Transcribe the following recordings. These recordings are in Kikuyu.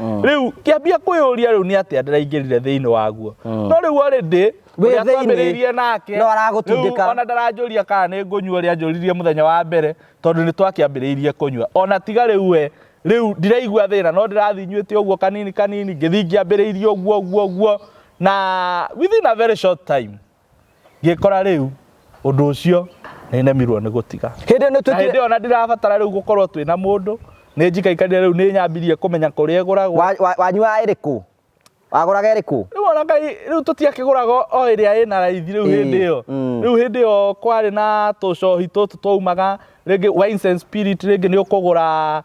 Rĩu ngĩambia kwĩyũria rĩu nĩ atĩa ndĩraingĩrire thĩinĩ waguo. No rĩu already Wĩ ũrĩa thĩinĩ, twambĩrĩirie nake no aragũtindĩka. Rĩu ona ndaranjũria kana nĩ ngũnyua ũrĩa anjũririe mũthenya wa mbere tondũ nĩ twakĩambĩrĩirie kũnyua. Ona tiga rĩu we rĩu ndiraigua thĩna no ndĩrathiĩ nyuĩte ũguo kanini kanini ngĩthiĩ ngĩambĩrĩirie ũguo ũguo ũguo na within a very short time ngĩkora rĩu ũndũ ũcio nĩ nemirwo nĩ gũtiga. Hĩndĩ ĩyo nĩ Na ũtuĩkire hĩndĩ ĩyo ona ndirabatara rĩu gũkorwo twĩna mũndũ nĩ njikaikarire rĩu nĩ nyambirie kũmenya kũrĩa ĩgũragwo. Wanyuaga ĩrĩkũ? Wagũraga ĩrĩkũ? Rĩu ona Ngai rĩu tũtiakĩgũraga o ĩrĩa ĩna raithi rĩu hĩndĩ ĩyo. Rĩu hĩndĩ ĩyo kwarĩ na tũcohi tũtũ twaumaga rĩngĩ wines and spirit rĩngĩ nĩ ũkũgũra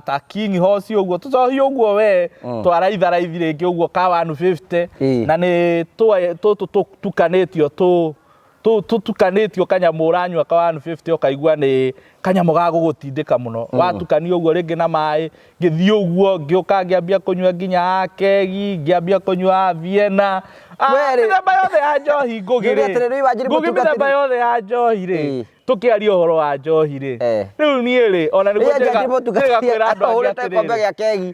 ta King Horse ũguo tũcohi ũguo we twa raitha raithi rĩngĩ ũguo ka 150 na nĩ tũtũ tũtukanĩtio tũ tũtukanĩtio kanyamũ ũranyua ka 150 ũkaigua nĩ kanyamũ ga gũgũtindĩka mũno. Watukania ũguo rĩngĩ na maĩ, ngĩthiĩ ũguo ngĩũka ngĩambia kũnyua nginya kegi, ngĩambia kũnyua Vienna. Mĩthemba yothe ya njohi Ngũgĩ rĩ, Ngũgĩ mĩthemba yothe ya njohi rĩ, tũkĩaria ũhoro wa njohi rĩ, rĩu niĩ rĩ, ona nĩguo njĩraga kwĩra andũ angĩ atĩrĩrĩ,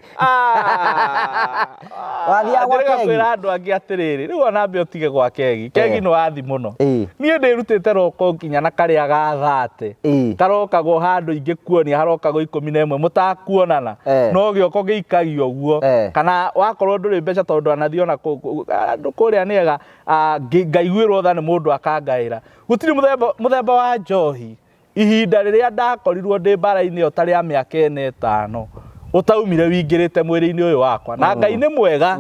njĩraga kwĩra andũ angĩ atĩrĩrĩ, rĩu ona ambe ũtige gwa kegi, kegi nĩ wathi mũno. Niĩ ndĩrutĩte roko nginya na karĩa ga thate, karokagwo handũ ingĩkuonia harokagwo 11 mũtakuonana, no gĩoko gĩikagio ũguo, kana wakorwo ndũrĩ mbeca tondũ ndwanathiĩ ona andũ kũrĩa nĩ ega, ngaiguĩrwo tha nĩ mũndũ akangaĩra. Gũtirĩ mũthemba wa njohi ihinda rĩrĩa ndakorirwo ndĩ mbara-inĩ ĩyo ta rĩa mĩaka ĩna ĩtano ũtaumire wingĩrĩte mwĩrĩ-inĩ ũyũ wakwa. Na Ngai nĩ mwega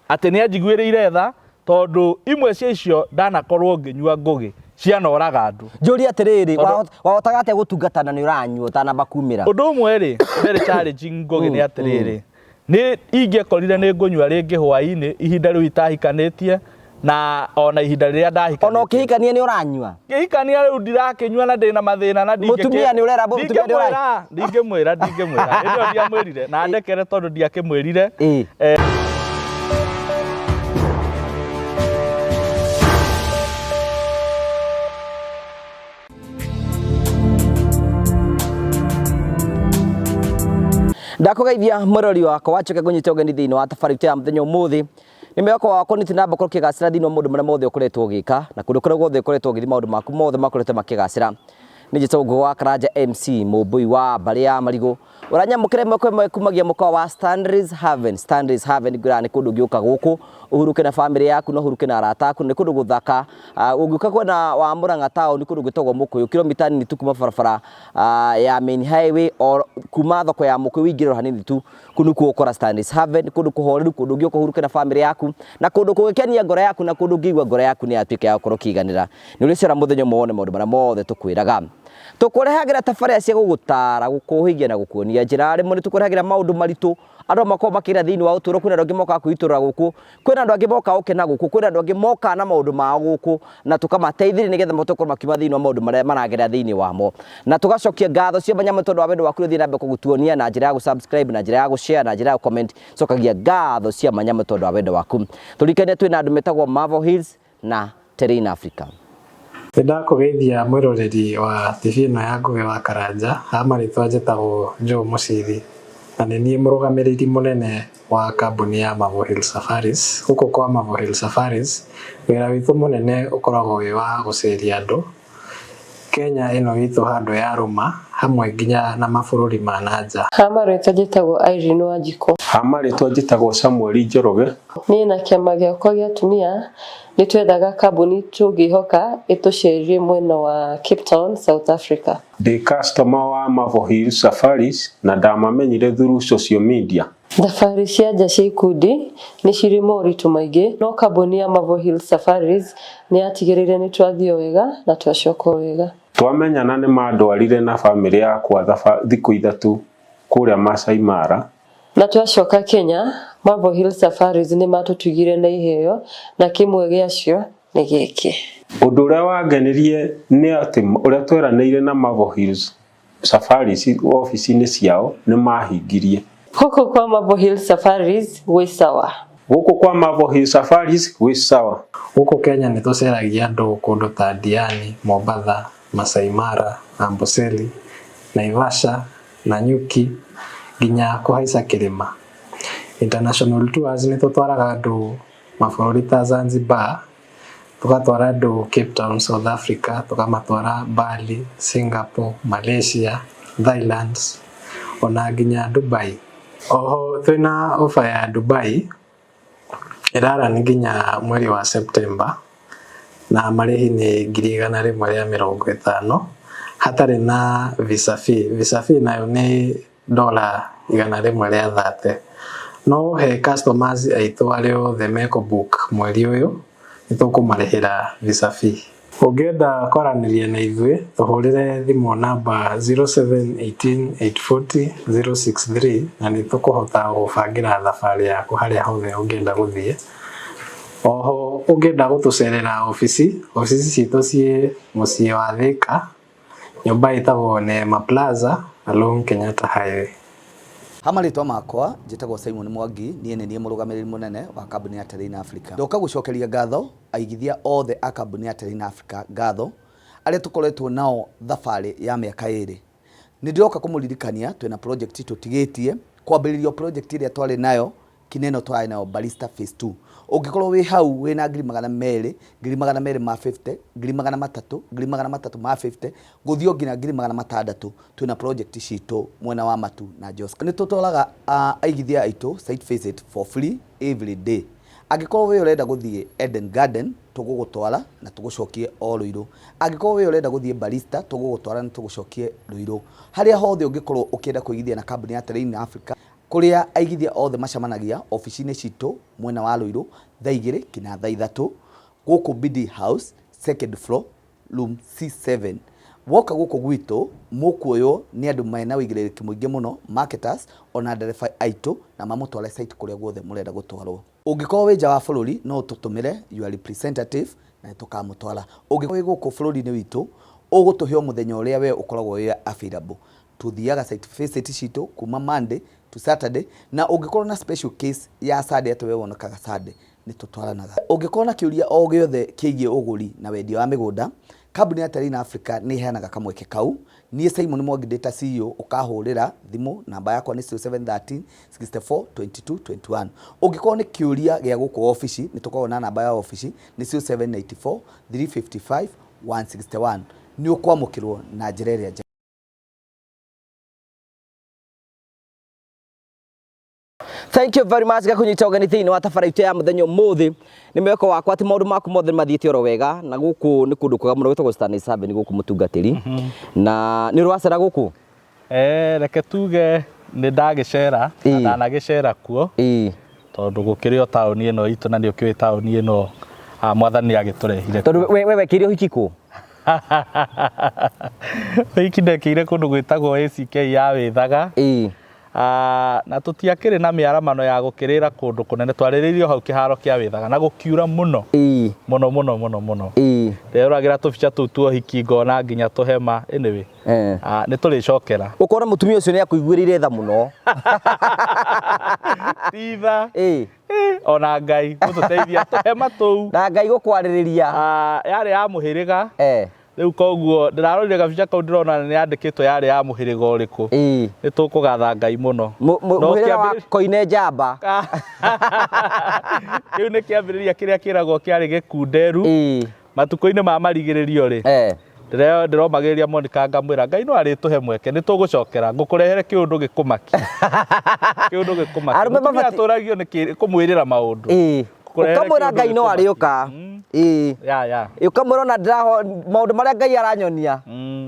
atĩ nĩ anjiguĩrĩire tha tondũ imwe cia icio ndanakorwo ngĩnyua Ngũgĩ cianoraga andũ. Njũrie atĩrĩrĩ, wahotaga atĩa gũtungatana nĩ ũranyua ũtanamba kumĩra? Ũndũ ũmwe rĩ, very challenging Ngũgĩ nĩ atĩrĩrĩ, nĩ ingĩekorire nĩ ngũnyua rĩngĩ hwaĩ-inĩ ihinda rĩu itahikanĩtie na ona ihinda rĩrĩa ndahikanĩtie. Ona ũkĩhikania nĩ ũranyua? Ngĩhikania rĩu ndirakĩnyua na ndĩna mathĩna na Mũtumia nĩ ũrera mũtumia nĩ ũranyua? Ndingĩmwĩra, ndingĩmwĩra. Hĩndĩ ĩyo ndiamwĩrire na ndekere tondũ ndiakĩmwĩrire. Ndakũgeithia mwĩrori wakwa wacoke ngũnyite ũgeni thĩinĩ wa thabarĩ itũ ya mũthenya ũmũthĩ. Nĩ mwĩhoko wakwa nĩ namba ũkorwo ũkĩgacĩra thĩinĩ wa maũndũ marĩa mothe ũkoretwo ũgĩka na kũndũ kũrĩa guothe ũkoretwo ũgĩthiĩ maũndũ maku mothe makoretwo makĩgacĩra. Nĩ njĩtagwo Ngũgĩ wa Karanja MC mũmbũi wa mbarĩ ya marigũ ũranyamũkĩra ĩmwe kwa ĩmwe kumagia mũkawa wa Stanley's Haven. Stanley's Haven ngwĩraga nĩ kũndũ ũngĩũka gũkũ ũhurũke na famĩlĩ yaku na ũhurũke na arata aku, nĩ kũndũ gũthaka. Ũngĩũka mwena wa Murang'a town kũndũ gwĩtagwo Mũkũyũ, kilomita nini tu kuma barabara ya main highway or kuma thoko ya Mũkũyũ ũingĩre o hanini tu, kũu nĩkuo ũgũkora Stanley's Haven, kũndũ kũhoreru, kũndũ ũngĩũka ũhurũke na famĩlĩ yaku na kũndũ kũngĩkenia ngoro yaku na kũndũ ũngĩigua ngoro yaku nĩ yatuĩka ya gũkorwo ĩkĩiganĩra. Nĩ ũrĩcera mũthenya ũmwe wone maũndũ marĩa mothe tũkwĩraga. Tũkũrehagĩra tabarĩra cia gũgũtara, gũkũhĩgia na gũkuonia njĩra. Rĩmwe nĩ tũkũrehagĩra maũndũ maritũ andũ makoragwo makĩra thĩinĩ wa ũtũũro. Kwĩna andũ angĩ mokaga kwĩitũrũra gũkũ, kwĩna andũ angĩ mokaga gũkena gũkũ, kwĩna andũ angĩ mokaga na maũndũ mao gũkũ na tũkamateithĩrĩria nĩgetha mahote gũkorwo makiuma thĩinĩ wa maũndũ marĩa maragerera thĩinĩ wamo. Na tũgacokia ngatho cia mwanya mũno tondũ wa wendo waku ũrĩa ũthiĩ na mbere gũtuonia na njĩra ya gũ-subscribe, na njĩra ya gũ-share, na njĩra ya gũ-comment. Cokagia ngatho cia mwanya mũno tondũ wa wendo waku. Tũririkane twĩna andũ metagwo Marvel Hills na Terrain Africa. Nĩ ndakũgeithia mwĩroreri wa TV ĩno ya Ngũgĩ wa Karanja, ha marĩtwa njĩtagwo Joe Mũciri na nĩ niĩ mũrũgamĩrĩri mũnene wa kambuni ya Marvel Hill Safaris. Gũkũ kwa Marvel Hill Safaris, wĩra witũ mũnene ũkoragwo wĩ wa gũceria andũ Kenya ĩno itũ handũ yarũma hamwe nginya na mabũrũri ma na nja. Ha marĩtwa njĩtagwo Irene Wanjikũ. Ha marĩtwa njĩtagwo Samuel Njoroge. Niĩ na kĩama gĩakwa gĩa atumia nĩ twethaga kambuni tũngĩhoka ĩtũcerie mwena wa Cape Town, South Africa. Ndĩ customer wa Marvel Hill Safaris na ndamamenyire through social media. Thabarĩ cia nja cia ikundi nĩ cirĩ moritũ maingĩ, no kambuni ya Marvel Hills Safaris nĩ yatigĩrĩire nĩ twathiĩ o wega na twacoka o wega. Twamenyana nĩ mandwarire na famĩlĩ yakwa thikũ 3 kũrĩa Maasai Mara. Na twacoka Kenya, Marvel Hills Safaris nĩ matũtugire na iheo na kĩmwe gĩacio nĩ gĩkĩ. Ũndũ ũrĩa wangenirie nĩ atĩ ũrĩa tweranĩire na Marvel Hills Safaris wabici-inĩ ciao nĩ mahingirie. Gũkũ kwa Marvel Hills Safaris gwĩ sawa. Gũkũ kwa Marvel Hills Safaris gwĩ sawa. Gũkũ Kenya nĩ tũceragia andũ kũndũ ta Diani, Mombatha, Masai Mara, Amboseli, Naivasha, Nanyuki nginya kũhaica kĩrĩma. International tours nĩ tũtwaraga andũ mabũrũri ta Zanzibar, tũgatwara andũ Cape Town, South Africa, tũkamatwara Bali, Singapore, Malaysia, Thailand ona nginya Dubai. Oho twĩna offer ya Dubai ĩrarani nginya mweri wa September na marĩhi nĩ 150,000 hatarĩ na visa fee. Visa fee nayo nĩ $130. No he customers aitũ arĩa othe mekũ book mweri ũyũ nĩ tũkũmarĩhĩra visa fee. Ũngĩenda kwaranĩria na ithuĩ tũhũrĩre thimũ namba 0718840063 na nĩ tũkũhota gũbangĩra thabarĩ yaku harĩa hothe ũngĩenda gũthiĩ. Oho ũngĩenda gũtũcerera obici, obici citũ ciĩ mũciĩ wa Thika, nyũmba ĩtagwo Neema Plaza along Kenyatta Highway. Ha marĩtwa makwa njĩtagwo Simon Mwangi, niĩ nĩ niĩ mũrũgamĩrĩri mũnene wa kambuni ya Terrain Africa. Ndoka gũcokeria ngatho aigithia othe a kambuni ya Terrain Africa ngatho arĩa tũkoretwo nao thabarĩ ya mĩaka ĩrĩ. Nĩ ndĩroka kũmũririkania twĩna project tũtigĩtie kwambĩrĩrio project ĩrĩa twarĩ nayo kineno twarĩ nayo Barista Phase 2. Ũngĩkorwo wĩ hau wĩna 200,000, 250,000, 300,000, 350,000 gũthiĩ o nginya 600,000 twĩna project citũ mwena wa Matu na Joska. Nĩ tũtwaraga aigithia aitũ site visit for free every day. Angĩkorwo we ũrenda gũthiĩ Eden Garden tũgũgũtwara na tũgũcokie o Ruiru. Angĩkorwo we ũrenda gũthiĩ Barista tũgũgũtwara na tũgũcokie Ruiru. Harĩa hothe ũngĩkorwo ũkĩenda kũigithia na kambuni ya Terrain Africa kũrĩa aigithia othe macemanagia obici-inĩ citũ mwena wa Ruiru thaa 2 nginya thaa 3 gũkũ BD House second floor room C7. Woka gũkũ gwitũ mũkuoywo nĩ andũ mena ũigĩrĩrĩki mũingĩ mũno, marketers ona ndereba aitũ, na mamũtware site kũrĩa guothe mũrenda gũtwarwo. Ũngĩkorwo wĩ nja wa bũrũri no ũtũtũmĩre your representative na nĩtũkamũtwara. Ũngĩkorwo wĩ gũkũ bũrũri-inĩ witũ ũgũtũhe o mũthenya ũrĩa we ũkoragwo wĩ available. Tuthiaga site visit citũ kuma Monday to Saturday, na ũngĩkorwo na special case ya Sunday atĩ we wonekaga Sunday nĩ tũtwaranaga. Ũngĩkorwo na kĩũria o gĩothe kĩgiĩ ũgũri na wendia wa mĩgũnda, kambuni ya Terrain Africa nĩ ĩheanaga kamweke kau. Niĩ Simon Mwangi ndĩ ta CEO ũkahũrĩra thimũ, namba yakwa nĩ 0713 64 22 21. Ũngĩkorwo nĩ kĩũria gĩa gũkũ obici nĩ tũkoragwo na namba ya obici nĩ 0794 355 161. Nĩ ũkwamũkĩrwo na njĩra ĩrĩa njega. Thank you very much gakunyita ũgeni thĩinĩ wa tabara itũ ya mũthenya ũmũthĩ. Nĩ mwĩhoko wakwa atĩ maũndũ maku mothe mathiĩte oro wega, na gũkũ nĩ kũndũ kwega mũno gwĩtagwo Stanley Seven gũkũ mũtungatĩri. Na nĩ ũrĩ wacera gũkũ? Reke tuge nĩ ndagĩcera na ndanagĩcera kuo tondũ gũkĩrĩ o taũni ĩno itũ, na nĩ ũkĩũĩ taũni ĩno mwathani agĩtũrehire. Tondũ we wekĩire ũhiki kũ? Ũhiki ndekĩire kũndũ gwĩtagwo ACK ya Wĩthaga. Na tũtiakĩrĩ na mĩaramano ya gũkĩrĩra kũndũ kũnene, twarĩrĩirio hau kĩharo kĩa Wĩthaga na gũkiura mũno mũno mũno mũno mũno. Nderoragĩra tũbica tũu twa ũhiki ngona nginya tũhema. Anyway, nĩ tũrĩcokera. Ũkona mũtumia ũcio nĩ akũiguĩrĩire tha mũno. Ti tha. Ona Ngai gũtũteithia tũhema tũu. Na Ngai gũkwarĩrĩria. Yarĩ ya mũhĩrĩga. Rĩu koguo ndĩrarorire gabica kau ndĩrona nĩ yandĩkĩtwo yarĩ ya mũhĩrĩga ũrĩkũ. Nĩ tũkũgatha Ngai mũno. Mũhĩrĩga wa Koine Njamba. Kĩu nĩ kĩambĩrĩria kĩrĩa kĩragwo kĩarĩ gĩkunderu. Matukũ-inĩ ma marigĩrĩrio rĩ, ndĩromagĩrĩria Monica ngamwĩra Ngai no arĩtũhe mweke, nĩ tũgũcokera ngũkũrehere kĩũndũ gĩkũmakia. Kĩũndũ gĩkũmakia. Arũme Mũtumia mabatiĩ atũragio nĩ kũmwĩrĩra maũndũ. Ngũkũrehere Ũkamwĩra kĩũndũ Ngai no gĩkũmakia. arĩũka. Ya, ya. Ũkamwĩra ona ndĩraho maũndũ marĩa Ngai aranyonia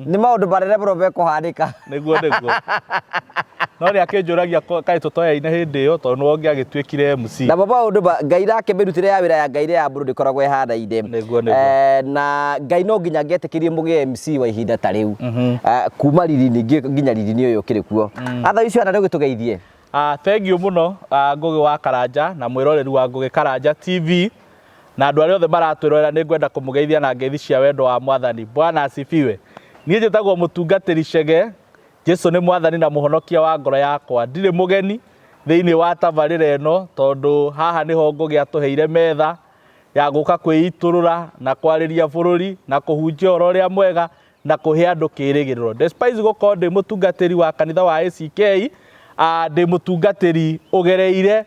nĩ maũndũ manene mũno mekũhanĩka. Nĩguo, nĩguo. No nĩ akĩnjũragia kaĩ tũtoyaine hĩndĩ ĩyo tondũ nĩwe ũngĩagĩtuĩkire MC. Namo maũndũ Ngai nake mĩrutĩre ya wĩra ya Ngai ya mũndũ ndĩkoragwo ĩhanaine. Nĩguo, nĩguo. Na Ngai no nginya angĩetĩkĩrie mũgĩe MC wa ihinda ta rĩu. Kuma riri-inĩ nginya riri-inĩ ũyũ ũkĩrĩ kuo. Atha icio ana rĩu gĩtũgeithie. Thank you mũno, Ngũgĩ wa Karanja na mwĩroreri wa Ngũgĩ Karanja TV na andũ arĩa othe maratwĩrorera, nĩ ngwenda kũmũgeithia na ngeithi cia wendo wa Mwathani. Bwana asifiwe. Niĩ njĩtagwo mũtungatĩri Chege. Jesu nĩ Mwathani na mũhonokia wa ngoro yakwa. Ndirĩ mũgeni thĩinĩ wa tabarĩra ĩno tondũ haha nĩho Ngũgĩ atũheire metha ya gũka kwĩitũrũra na kwarĩria bũrũri na kũhunjia ũhoro ũrĩa mwega na kũhe andũ kĩrĩgĩrĩro. Despite gũkorwo ndĩ mũtungatĩri wa kanitha wa ACK, ndĩ mũtungatĩri ũgereire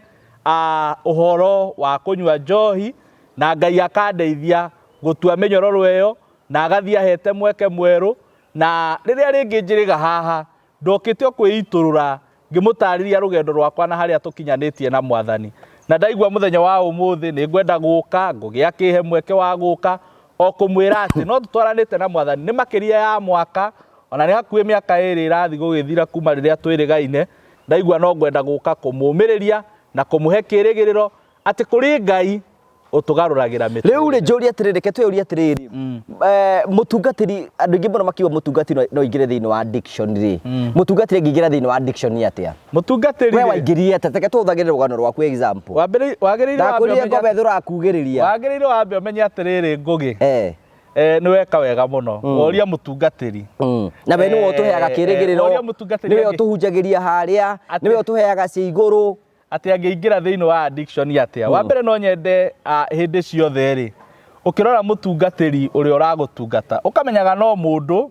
Ũhoro wa kũnyua njohi, na Ngai akandeithia gũtua mĩnyororo ĩyo, na agathiĩ ahete mweke mwerũ. Na rĩrĩa rĩngĩ njĩrĩga haha, ndokĩte o kwĩitũrũra ngĩmũtarĩria rũgendo rwakwa na harĩa tũkinyanĩtie na Mwathani. Na ndaigua mũthenya wa ũmũthĩ nĩ ngwenda gũka, Ngũgĩ akĩhe mweke wa gũka o kũmwĩra atĩ no tũtwaranĩte na Mwathani. Nĩ makĩria ya mwaka, ona nĩ hakuhĩ mĩaka ĩrĩ ĩrathiĩ gũgĩthira kuma rĩrĩa twĩrĩgaine. Ndaigua no ngwenda gũka kũmũmĩrĩria na kũmũhe kĩrĩgĩrĩro atĩ kũrĩ Ngai ũtũgarũragĩra mĩtũrĩre. Rĩu rĩ njũrie atĩrĩrĩ, reke twĩyũrie atĩrĩrĩ, mũtungatĩri, andũ aingĩ mũno makiuga mũtungatĩri no aingĩre thĩinĩ wa addiction rĩ, mũtungatĩri angĩingĩra thĩinĩ wa addiction atĩa? Mũtungatĩri We rĩ, waingĩrire atĩa? Reke tũhũthagĩre rũgano rwaku example. Wagĩrĩire wambe Ndakwĩrire ũmenye ngombe thũrakugĩrĩria. Wagĩrĩire wambe ũmenye atĩrĩrĩ Ngũgĩ, nĩ weka wega mũno woria mũtungatĩri. Na we nĩwe ũtũheaga kĩrĩgĩrĩro, woria mũtungatĩri nĩwe ũtũhunjagĩria harĩa, Atĩ- nĩwe ũtũheaga cia igũrũ. Atĩ angĩingĩra thĩinĩ wa addiction atĩa. Wa mbere no nyende hĩndĩ ciothe rĩ, ũkĩrora mũtungatĩri ũrĩa ũragũtungata, ũkamenyaga no mũndũ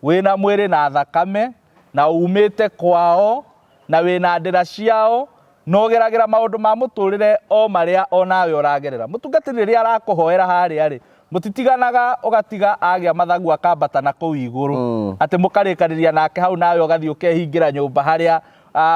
wĩna mwĩrĩ na thakame, na umĩte kwao, na wĩna ndĩra ciao, na ũgeragĩra maũndũ ma mũtũrĩre o marĩa o nawe ũragerera. Mũtungatĩri rĩrĩa arakũhoera harĩa rĩ, mũtitiganaga ũgatiga agĩa mathagu akambata na kũu igũrũ, atĩ mũkarĩkanĩria nake hau nawe ũgathiĩ ũkehingĩra nyũmba harĩa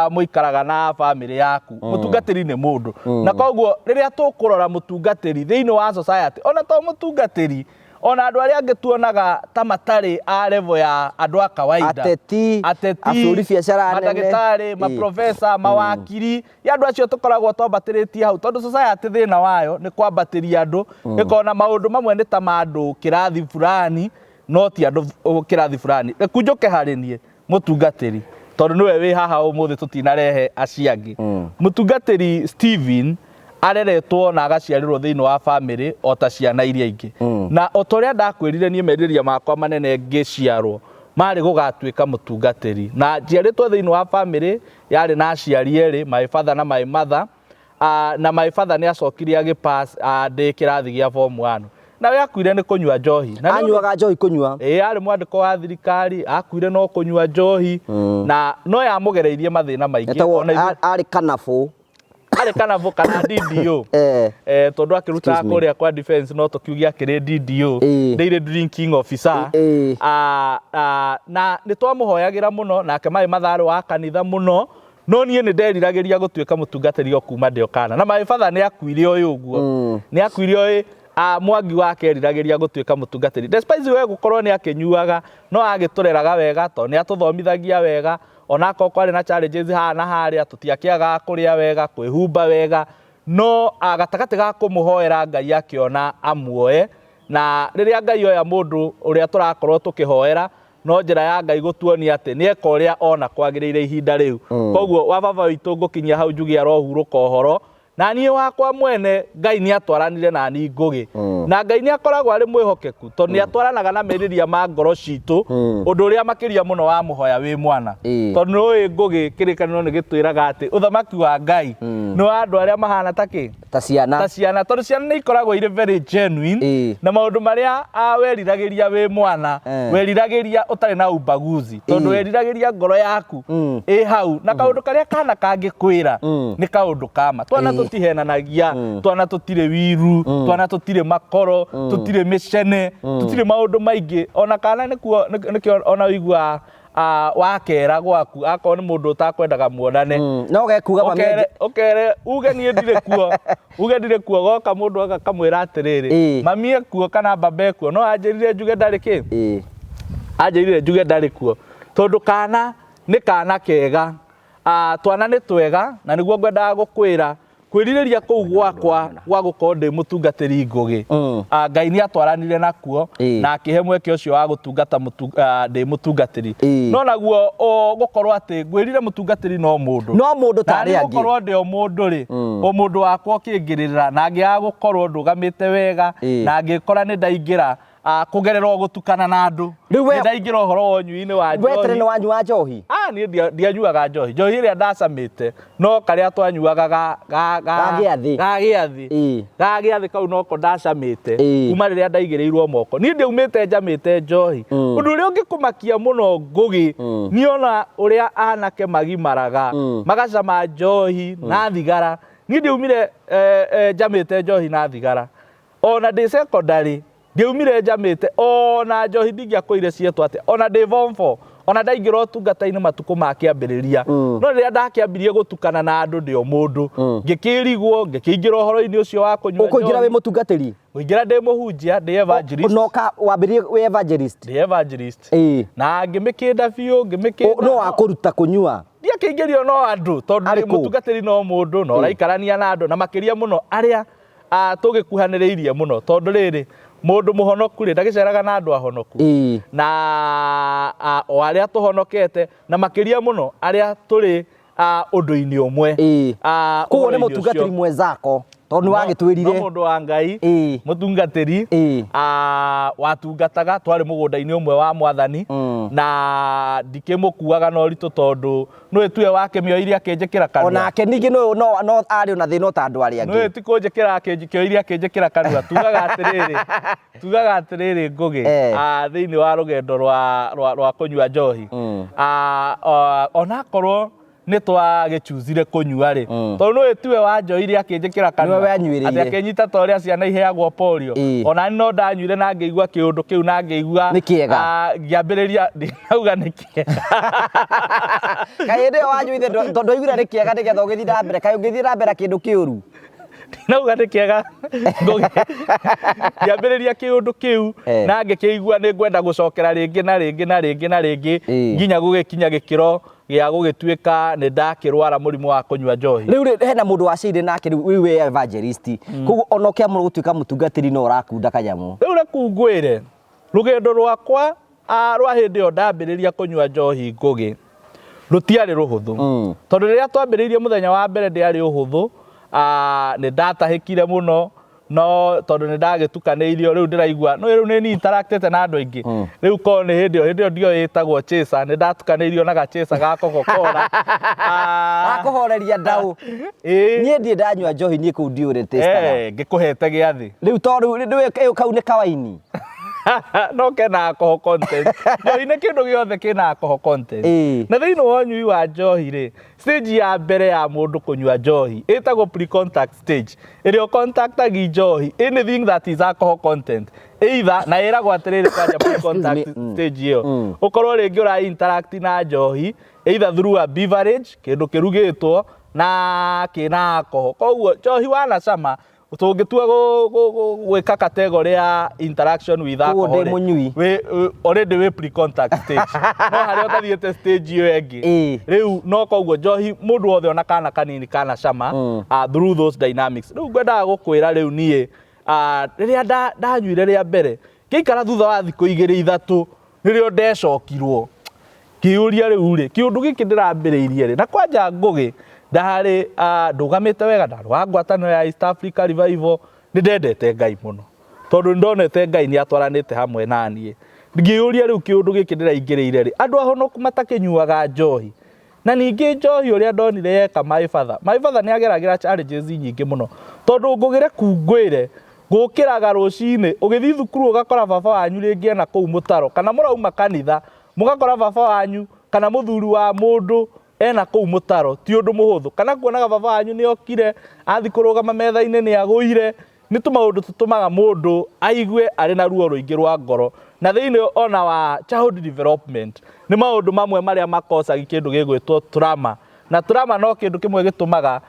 mũikaraga na bamĩrĩ yaku. Mũtungatĩri nĩ mũndũ. Na koguo rĩrĩa tũkũrora mũtungatĩri thĩinĩ wa society, ona to mũtungatĩri, ona andũ arĩa angĩ tuonaga ta matarĩ a level ya andũ a kawaida, Ateti, ateti, ahũri biacara nene. mandagĩtarĩ, maprofesa, mawakiri, ya andũ acio tũkoragwo twambatĩrĩtie hau, tondũ society thĩna wayo nĩ kwambatĩria andũ, ĩkona maũndũ mamwe nĩ ta ma andũ kĩrathi fulani, no ti andũ kĩrathi fulani. Reke njũke harĩ niĩ mũtungatĩri, tondũ nĩwe wĩ haha ũmũthĩ, tũtinarehe acio angĩ. Mũtungatĩri Steven areretwo na agaciarĩrwo thĩinĩ wa bamĩrĩ o ta ciana iria ingĩ. Na o ta ũrĩa ndakwĩrire, niĩ merirĩria makwa manene ngĩciarwo marĩ gũgatuĩka mũtungatĩri. Na njiarĩtwo thĩinĩ wa bamĩrĩ yarĩ na aciari erĩ, my father na my mother. Na my father nĩ acokire agĩpass ndĩ kĩrathi gĩa form 1. Nawe akuire nĩ kũnyua njohi. Na nĩ ũndũ- Anyuaga njohi kũnyua. Ĩĩ, arĩ mwandĩko wa thirikari, akuire no kũnyua njohi, na no yamũgereirie mathĩna maingĩ. Etagwo Ona ithuĩ- arĩ kanabũ. Arĩ kanabũ kana DDO. Tondũ akĩrutaga Excuse me. kũrĩa kwa defense, no tũkiuge akĩrĩ DDO, Daily Drinking Officer. Na nĩ twamũhoyagĩra mũno, nake maĩ matharĩ wa kanitha mũno, no niĩ nĩ nderiragĩria gũtuĩka mũtungatĩri o kuma ndĩ o kana. Na my father nĩ akuire ũyũ ũguo, nĩ akuire ũyũ Mwangi wake eriragĩria gũtuĩka mũtungatĩri, despite we gũkorwo nĩ akĩnyuaga, no agĩtũreraga wega tondũ nĩ atũthomithagia wega. Onakorwo kwarĩ na challenges haha na harĩa, tũtiakĩagaga kũrĩa wega, kwĩhumba wega, no gatagatĩ ga kũmũhoera Ngai akĩona amuoe. Na rĩrĩa Ngai oya mũndũ ũrĩa tũrakorwo tũkĩhoera, no njĩra ya Ngai gũtuonia atĩ nĩ eka ũrĩa ona kwagĩrĩire ihinda rĩu. Koguo wa baba witũ ngũkinyia hau njuge arohurũka ũhoro. Na niĩ wakwa mwene Ngai nĩ atwaranire na niĩ Ngũgĩ. Na Ngai nĩ akoragwo arĩ mwĩhokeku, tondũ nĩ atwaranaga na merirĩria ma ngoro citũ, ũndũ ũrĩa makĩria mũno wamũhoya wĩ mwana. Tondũ nĩ ũĩ Ngũgĩ, kĩrĩkanĩro nĩ gĩtwĩraga atĩ ũthamaki wa Ngai nĩ wa andũ arĩa mahana ta kĩ? Ta ciana. Ta ciana, tondũ ciana nĩ ikoragwo irĩ very genuine, na maũndũ marĩa weriragĩria wĩ mwana, weriragĩria ũtarĩ na ubaguzi, tondũ weriragĩria ngoro yaku ĩ hau. Na kaũndũ karĩa kana kangĩkwĩra nĩ kaũndũ kama. Twana tũtihenanagia, twana tũtirĩ wiru, twana tũtirĩ makoro, tũtirĩ mĩcene, tũtirĩ maũndũ maingĩ. Ona kana nĩkuo nĩkĩo ona ũiguaga wakera gwaku, akorwo nĩ mũndũ ũtakwendaga muonane, No gekuga mami ũkere ũkere uge niĩ ndirĩ kuo, uge ndirĩ kuo, goka mũndũ akamwĩra atĩrĩrĩ, mami ekuo kana baba ekuo, no anjĩrire njuge ndarĩ kĩ, anjĩrire njuge ndarĩ kuo, tondũ kana nĩ kana kega. Twana nĩ twega, na nĩguo ngwendaga gũkwĩra kwĩrirĩria kũu gwakwa gwa gũkorwo ndĩ mũtungatĩri Ngũgĩ, Ngai nĩ atwaranire nakuo na akĩhe mweke ũcio wa gũtungata ndĩ mũtungatĩri. No naguo gũkorwo atĩ ngwĩrire mũtungatĩri no mũndũ, No mũndũ ta na arĩa angĩ. Gũkorwo ndĩ o mũndũ rĩ, o mũndũ wakwa ũkĩngĩrĩrĩra na ngĩaga gũkorwo ndũgamĩte wega, na ngĩkora nĩ ndaingĩra kũgerera o gũtukana na andũ, Rĩu nĩ ndaingĩra ũhoro wa ũnyui-inĩ wa We tene njohi. nĩ wanyua njohi? Niĩ ndianyuaga njohi. Njohi ĩrĩa ndacamĩte no karĩa twanyuaga ga Ga gĩathĩ. Ga gĩathĩ. Ga gĩathĩ kau noko ndacamĩte kuma rĩrĩa ndaigĩrĩirwo moko. Niĩ ndiaumĩte njamĩte njohi. Ũndũ ũrĩa ũngĩkũmakia mũno Ngũgĩ, niĩ ona ũrĩa anake magimaraga, magacama njohi na thigara. Niĩ ndiaumire njamĩte njohi na thigara. Ona ndĩ secondary ndiaumire njamĩte ona njohi ndingĩakũire cietwo atĩa, ona ndĩ form 4, ona ndaingĩra ũtungata-inĩ matukũ ma kĩambĩrĩria. No rĩrĩa ndakĩambirie gũtukana na andũ ndĩ o mũndũ, ngĩkĩrigwo, ngĩkĩingĩra ũhoro-inĩ ũcio wa kũnyua Ũkũingĩra wĩ njohi. mũtungatĩri? Ngũingĩra ndĩ mũhunjia, ndĩ evangelist. No ka wambĩrĩrie wĩ evangelist? Ndĩ evangelist. Ĩĩ. Na ngĩmĩkĩnda biũ, ngĩmĩkĩnda. No wakũruta kũnyua? Ndiakĩingĩrio no andũ, tondũ Arĩ kũ? mũtungatĩri no mũndũ, na ũraikarania na andũ, na makĩria mũno arĩa tũgĩkuhanĩrĩirie mũno, tondũ rĩrĩ, mũndũ mũhonoku rĩ, ndagĩceraga na andũ ahonoku. Na o arĩa tũhonokete, na makĩria mũno arĩa tũrĩ ũndũ-inĩ ũmwe. Koguo nĩ Ũhoro-inĩ mũtungatĩri ũcio. mwenzako, tondũ nĩ No wagĩtwĩrire. mũndũ wa Ngai, mũtungatĩri, watungataga, twarĩ mũgũnda-inĩ ũmwe wa Mwathani, na ndikĩmũkuaga na ũritũ tondũ nĩwe tuwe wakĩmĩoire akĩnjĩkĩra kanua. Onake ningĩ no arĩ ona thĩna o ta andũ arĩa angĩ. Nĩwe ti kũnjĩkĩra akĩoire akĩnjĩkĩra kanua. Tugaga atĩrĩrĩ, tugaga atĩrĩrĩ Ngũgĩ, thĩinĩ wa rũgendo rwa kũnyua njohi. Onakorwo nĩ twagĩchuzire kũnyua rĩ, tondũ nĩwe tuwe wanjoire akĩnjĩkĩra kanua. Nĩwe wenyuĩrĩire. Atĩ akĩnyita ta ũrĩa ciana iheagwo polio. Ona niĩ no ndanyuire na ngĩigua kĩũndũ kĩu na ngĩigua, Nĩ kĩega. Ngĩambĩrĩria, ndinauga nĩ kĩega. Kaĩ hĩndĩ ĩyo wanyuire tondũ waiguire nĩ kĩega nĩgetha ũgĩthiĩ na mbere, kaĩ ũngĩthiĩ na mbere na kĩndũ kĩũru? Ndinauga nĩ kĩega. Ngũgĩ. Ngĩambĩrĩria kĩũndũ kĩu na ngĩkĩigua nĩ ngwenda gũcokera rĩngĩ na rĩngĩ na rĩngĩ na rĩngĩ nginya gũgĩkinya gĩkĩro gĩa gũgĩtuĩka nĩ ndakĩrwara mũrimũ wa kũnyua njohi. Rĩu rĩ, hena mũndũ waceire nake rĩu, rĩu wĩ evangelist. Koguo ona ũkĩamũra gũtuĩka mũtungatĩri no ũrakunda kanyamũ. Rĩu reku ngwĩre, rũgendo rwakwa rwa hĩndĩ ĩyo ndambĩrĩria kũnyua njohi Ngũgĩ rũtiarĩ rũhũthũ. Tondũ rĩrĩa twambĩrĩirie mũthenya wa mbere ndĩarĩ ũhũthũ, nĩ ndatahĩkire mũno, no tondũ nĩ ndagĩtukanĩirio rĩu ndĩraigua, no rĩu nĩ niĩ interactĩte na andũ aingĩ. Rĩu korwo nĩ hĩndĩ ĩyo, hĩndĩ ĩyo ndioĩ ĩtagwo chaser, nĩ ndatukanĩirio na ga chaser ga Coca-Cola. Gakũhoreria ndaũ. Niĩ ndirĩ ndanyua njohi, niĩ kũu ndiũĩ ũrĩa ĩtĩstaga. Ngĩkũhete gĩathĩ. Rĩu to rĩu, rĩu ĩyo kau nĩ kawaini. No kena alcohol content. Njohi nĩ kĩndũ gĩothe kĩna alcohol content. Na thĩinĩ wa ũnyui wa njohi rĩ, stage ya mbere ya mũndũ kũnyua njohi ĩtagwo pre-contact stage, ĩrĩa ũcontactagi njohi anything that is alcohol content either, na ĩragwo atĩrĩrĩ kwanja pre-contact stage ĩyo ũkorwo rĩngĩ ũra interact na njohi either through a beverage, kĩndũ kĩrugĩtwo na kĩna alcohol. Koguo njohi wanacama tũngĩtua gwĩka category ya interaction with Koguo alcohol ndĩ mũnyui. Already wĩ pre-contact stage. No harĩa ũtathiĩte stage ĩyo ĩngĩ. Rĩu no koguo njohi mũndũ wothe ona kana kanini kana cama, through those dynamics. Rĩu ngwendaga gũkwĩra rĩu niĩ, rĩrĩa ndanyuire rĩa mbere, ngĩikara thutha wa thikũ igĩrĩ ithatũ, nĩrĩo ndecokirwo. Ngĩyũria rĩu rĩ, kĩũndũ gĩkĩ ndĩrambĩrĩirie rĩ, na kwanja Ngũgĩ, ndarĩ, ndũgamĩte wega, ndarĩ wa ngwatanĩro ya East Africa Revival, nĩ ndendete Ngai mũno. Tondũ nĩ ndonete Ngai nĩ atwaranĩte hamwe na niĩ. Ngĩyũria rĩu kĩũndũ gĩkĩ ndĩraingĩrĩire rĩ, andũ ahonoku matakĩnyuaga njohi. Na ningĩ njohi ũrĩa ndonire yeka my father. My father nĩ ageragĩra challenges nyingĩ mũno. Tondũ ngũgĩre kungwĩre, gũkĩraga rũcinĩ, ũgĩthiĩ thukuru ũgakora baba wanyu rĩngĩ ena kũu mũtaro, kana mũrauma kanitha, mũgakora baba wanyu kana mũthuri wa mũndũ ena kũu mũtaro, ti ũndũ mũhũthũ. Kana kuonaga baba wanyu nĩ okire, athiĩ kũrũgama metha-inĩ nĩ agũire, nĩ tũmaũndũ tũtũmaga mũndũ aigue arĩ na ruo rũingĩ rwa ngoro. Na thĩinĩ ona wa child development, nĩ maũndũ mamwe marĩa makocagi kĩndũ gĩgwĩtwo trauma. Na trauma no kĩndũ kĩmwe gĩtũmaga,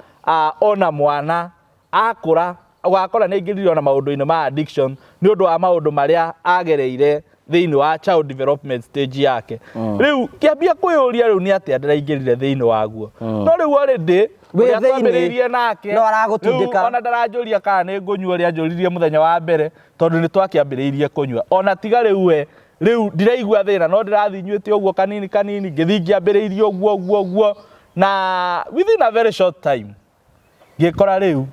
ona mwana akũra, ũgakora nĩ aingĩrire ona maũndũ-inĩ ma addiction nĩ ũndũ wa maũndũ marĩa agereire thĩinĩ wa child development stage yake. Rĩu kĩambia kwĩyũria rĩu nĩ atĩa ndĩraingĩrire thĩinĩ waguo. No rĩu already Wĩ ũrĩa thĩinĩ, twambĩrĩirie nake, no aragũtindĩka. rĩu ona ndaranjũria kana nĩ ngũnyua ũrĩa anjũririe mũthenya wa mbere, tondũ nĩ twakĩambĩrĩirie kũnyua. Ona tiga rĩu we, rĩu ndiraigua thĩna, no ndĩrathiĩ nyuĩte ũguo kanini kanini, ngĩthiĩ ngĩambĩrĩirie ũguo ũguo ũguo, na within a very short time ngĩkora rĩu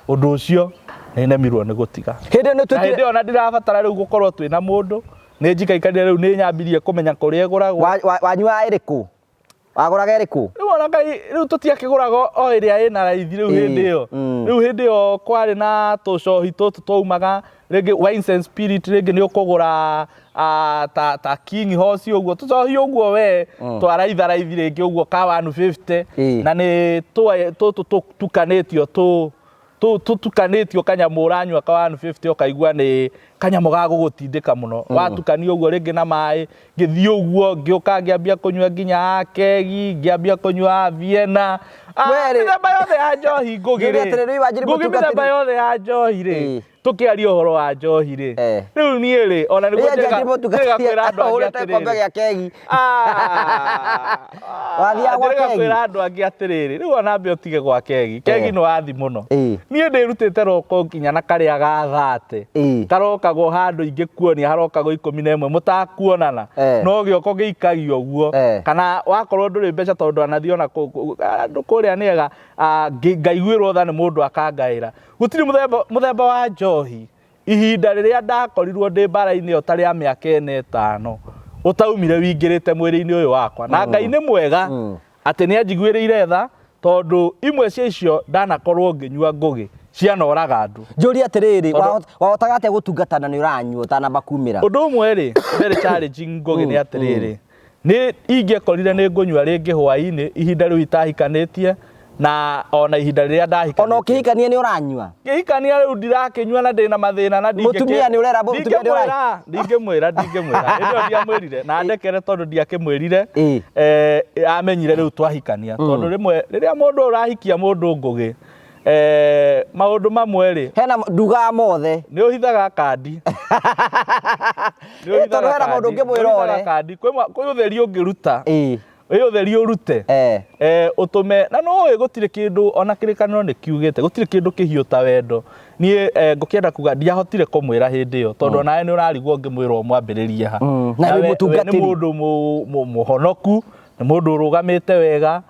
ũndũ ũcio nĩ nemirwo nĩ gũtiga. Hĩndĩ ĩyo nĩ Na tuĩkire hĩndĩ ĩyo ona ndirabatara rĩu gũkorwo twĩna mũndũ, nĩ njikaikarire rĩu nĩ nyambirie kũmenya kũrĩa ĩgũragwo. Wanyua ĩrĩkũ? Wagũraga ĩrĩkũ? Rĩu ona Ngai rĩu tũtiakĩgũraga o ĩrĩa ĩna raithi rĩu hĩndĩ ĩyo. Rĩu hĩndĩ ĩyo kwarĩ na tũcohi tũtũ twaumaga rĩngĩ Wines and Spirit, rĩngĩ nĩ ũkũgũra ta ta King Horse ũguo, tũcohi ũguo we twa raitha raithi rĩngĩ ũguo ka 150 na nĩ tũtũ tũtukanĩtio tũ tũtukanĩtio kanyamũ ũranyua ka 150 ũkaigua nĩ kanyamũ ga gũgũtindĩka mũno. Watukania ũguo rĩngĩ na maĩ, ngĩthiĩ ũguo ngĩũka ngĩambia kũnyua nginya ya kegi, ngĩambia kũnyua ya Vienna. Werĩ. Mĩthemba yothe ya njohi Ngũgĩ Njuge rĩ. atĩrĩ, rĩu wanjiri Ngũgĩ mũtungatĩri. mĩthemba yothe ya njohi rĩ. Tũkĩaria ũhoro wa njohi rĩ. Rĩu niĩ rĩ, ona nĩguo Rĩu wanjiri mũtungatĩri njĩrĩga kwĩra andũ angĩ ahũrĩte gĩkombe atĩrĩrĩ. gĩa kegi. Wathiaga gwa Njĩrĩga kegi? kwĩra andũ angĩ atĩrĩrĩ, rĩu ona ambe ũtige gwa kegi. Kegi nĩ wathi mũno. Niĩ ndĩrutĩte roko nginya na karĩa ga thate. Karokagwo handũ ingĩkuonia harokagwo 11 mũtakuonana. No gĩoko gĩikagio ũguo. Kana wakorwo ndũrĩ mbeca tondũ ndwanathiĩ ona andũ kũrĩa nĩega, ngaiguĩrwo tha nĩ mũndũ akangaĩra. Gũtirĩ mũthemba wa njohi ihinda rĩrĩa ndakorirwo ndĩ mbara-inĩ ĩyo ta rĩa mĩaka ĩna ĩtano ũtaumire wingĩrĩte mwĩrĩ-inĩ ũyũ wakwa. Na Ngai nĩ mwega atĩ nĩ anjiguĩrĩire tha tondũ imwe cia icio ndanakorwo ngĩnyua Ngũgĩ cianoraga andũ. Njũrie atĩrĩrĩ, wahotaga atĩa gũtungata na nĩ ũranyua ũtanamba kumĩra? Ũndũ ũmwe rĩ, very challenging Ngũgĩ nĩ atĩrĩrĩ, nĩ ingĩekorire nĩ ngũnyua rĩngĩ hwaĩ-inĩ ihinda rĩu itahikanĩtie na ona ihinda rĩrĩa ndahikanĩtie. Ona ũkĩhikania nĩ ũranyua? Ngĩhikania rĩu ndirakĩnyua na ndĩna mathĩna na ndingĩkĩ- Mũtumia nĩ ũrera, mũtumia nĩ ũranyua? Ndingĩmwĩra, ndingĩmwĩra. Hĩndĩ ĩyo ndiamwĩrire na ndekere tondũ ndiakĩmwĩrire. Amenyire rĩu twahikania. Tondũ rĩmwe rĩrĩa mũndũ ũrahikia mũndũ Ngũgĩ, maũndũ mamwe rĩ, Hena ndugaga mothe. Nĩ ũhithaga kandi. Nĩ ũhithaga Tondũ hena mũndũ kandi. ũngĩmwĩra Nĩ ũhithaga ore. kandi. Kwĩ ũtheri ũngĩruta. Wĩ ũtheri ũrute. Ũtũme na no ũĩ gũtirĩ kĩndũ ona kĩrĩkanĩro nĩ kiugĩte gũtirĩ kĩndũ kĩhiũ ta wendo. Niĩ ngũkĩenda kuga ndiahotire kũmwĩra hĩndĩ ĩyo tondũ onawe nĩ ũrarigwo ũngĩmwĩra ũmwambĩrĩrie ha. Na Na wĩ we nĩ mũtungatĩri. mũndũ mũhonoku, nĩ mũndũ ũrũgamĩte wega,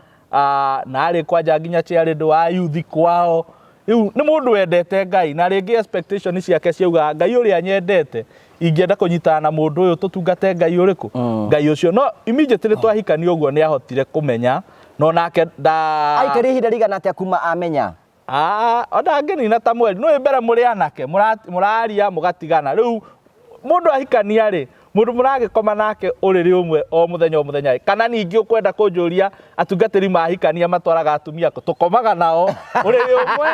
na arĩ kwanja nginya chairlady wa youth kwao. Rĩu nĩ mũndũ wendete Ngai na rĩngĩ expectation ciake ciaugaga Ngai ũrĩa nyendete ingĩenda kũnyitana na mũndũ ũyũ tũtungate Ngai ũrĩkũ? Ngai ũcio. No immediately twahikania ũguo nĩ ahotire kũmenya no nake nda Aikarire ihinda rĩigana atĩa kuma amenya? Ona angĩnina ta mweri. Nĩ mbere mũrĩ anake, mũraria mũgatigana. Rĩu mũndũ ahikania rĩ, mũndũ mũragĩkoma nake ũrĩrĩ ũmwe o mũthenya o mũthenya rĩ, kana ningĩ ũkwenda kũnjũria atungatĩri mahikania matwaraga atumia kũ? Tũkomaga nao ũrĩrĩ ũmwe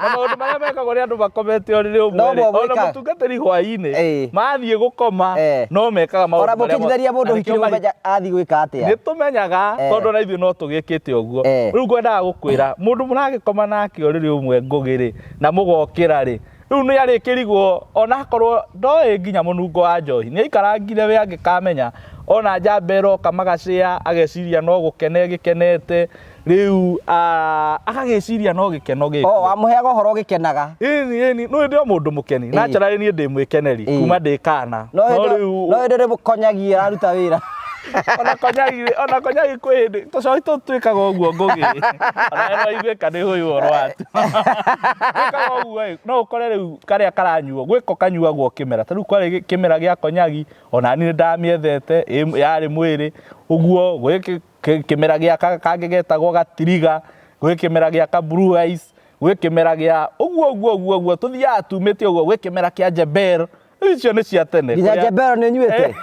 na maũndũ marĩa mekagwo nĩ andũ makomete ũrĩrĩ ũmwe No rĩ, ona mwĩkaga. mũtungatĩri hwaĩ-inĩ mathiĩ gũkoma no mekaga maũndũ Ona marĩa mũkĩnyitithania mũndũ na ũhiki nĩkĩo nĩ mũmenya athiĩ gwĩka atĩa? Nĩ tũmenyaga tondũ ona ithuĩ no tũgĩkĩte ũguo. Rĩu ngwendaga gũkwĩra mũndũ mũragĩkoma nake ũrĩrĩ ũmwe Ngũgĩ rĩ, na mũgokĩra rĩ, rĩu nĩ arĩkĩrigwo onakorwo ndoĩ nginya mũnungo wa njohi, nĩ aikarangire we angĩkamenya ona njamba ĩroka magacĩa ageciria no gũkena ĩgĩkenete, rĩu agagĩciria no gĩkeno gĩkuo. O, wamũheaga ũhoro ũgĩkenaga. Ĩni, ĩni, nĩ ndĩ o mũndũ mũkeni. Naturally niĩ ndĩ mwĩkeneri kuma ndĩ kana. No No hĩndĩ rĩu no hĩndĩ ĩrĩa mũkonyagia araruta wĩra. Ona konyagi, ona konyagi kwĩ hĩndĩ tũcohi tũu twĩkaga ũguo Ngũgĩ. Ona we no iguĩka nĩ ũyũ ũhoro watu. Twĩkaga ũguo ĩ, no ũkore rĩu karĩa karanyuo, gwĩko kanyuagwo kĩmera. Ta rĩu kwarĩ kĩmera gĩa konyagi, ona niĩ nĩ ndamĩethete, yarĩ mwĩrĩ, ũguo gwĩ kĩmera gĩa kangĩ getagwo gatiriga, gwĩ kĩmera gĩa ka blue eyes, gwĩ kĩmera gĩa ũguo ũguo ũguo ũguo, tũthiaga tumĩte ũguo, gwĩ kĩmera kĩa Jebel. Rĩu icio nĩ cia tene. Nginya Kũrĩa Jebel nĩ nyuĩte?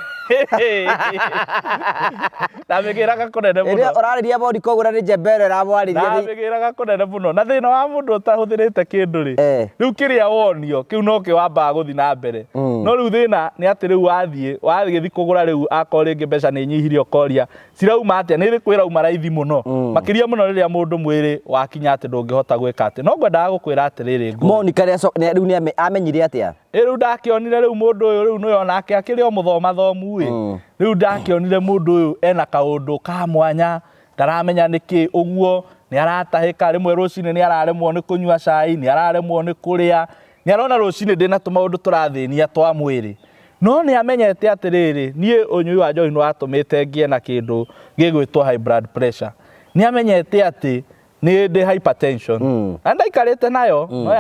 Ndamĩgĩraga kũnene mũno. Ĩrĩa ũrarĩria bodi koguo na nĩ Jebel ĩramwarĩria nĩ- Ndamĩgĩraga kũnene mũno. Na thĩna wa mũndũ ũtahũthĩrĩte kĩndũ rĩ, rĩu kĩrĩa wonio, kĩu no kĩo wambaga gũthiĩ na mbere. No rĩu thĩna nĩ atĩ rĩu wathiĩ, wagĩthiĩ kũgũra rĩu akorwo rĩngĩ mbeca nĩ inyihirie ũkoria, cirauma atĩa? Nĩ ĩrĩkũ ĩrauma raithi mũno? Makĩria mũno rĩrĩa mũndũ mwĩrĩ wakinya atĩ ndũngĩhota gwĩka atĩ. No ngwendaga gũkwĩra atĩrĩrĩ, Ngũgĩ. Monica rĩu nĩ amenyire atĩa? Rĩu ndakĩonire rĩu mũndũ ũyũ rĩu nĩwe onake akĩrĩ o mũthomathomu ĩ. Rĩu ndakĩonire mũndũ ũyũ ena kaũndũ ka mwanya, ndaramenya nĩkĩ ũguo, nĩ aratahĩka, rĩmwe rũcinĩ nĩ araremwo nĩ kũnyua cai, nĩ araremwo nĩ kũrĩa, nĩ arona rũcinĩ ndĩna tũmaũndũ tũrathĩnia twa mwĩrĩ. No nĩ amenyete atĩrĩrĩ, niĩ ũnyui wa njohi nĩ watũmĩte ngĩe na kĩndũ gĩgwĩtwo high blood pressure. Nĩ amenyete atĩ nĩ ndĩ hypertension. Na ndaikarĩte nayo, no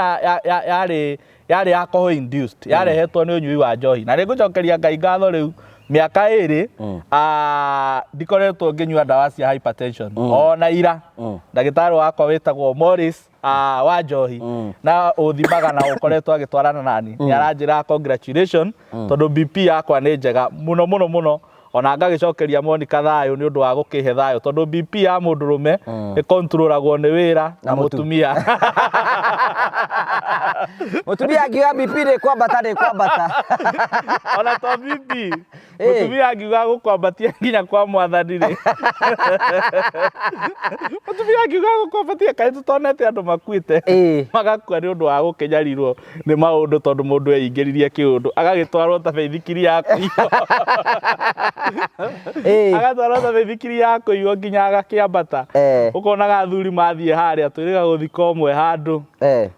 yarĩ alcohol induced, yarehetwo nĩ ũnyui wa njohi. Na nĩ ngũcokeria Ngai ngatho rĩu, Mĩaka 2 ndikoretwo ngĩnyua ndawa cia hypertension ona ira. Ndagĩtarĩ wakwa wĩtagwo Morris wa njohi na ũthimaga na ũkoretwo agĩtwarana nani nĩ aranjĩra congratulation tondũ BP yakwa nĩ njega mũno mũno mũno. Ona ngagĩcokeria Monica thayũ nĩ ũndũ wa gũkĩhe thayũ tondũ BP ya mũndũrũme ĩkontrolagwo nĩ wĩra na mũtumia. Mũtumia angiuga BP nĩ kwambata nĩ kwambata. Ona to BP, mũtumia angiuga gũkwambatia nginya kwa mwathani rĩ, mũtumia angiuga gũkwambatia, kaĩ tũtonete andũ makuĩte magakua nĩ ũndũ wa gũkĩnyarirwo nĩ maũndũ tondũ mũndũ eingĩririe kĩũndũ agagĩtwarwo ta baithikiri ya kũiywo, agatwarwo ta baithikiri ya kũiywo nginya agakĩambata. Ũkonaga athuri mathiĩ harĩa twĩrĩga gũthika ũmwe handũ,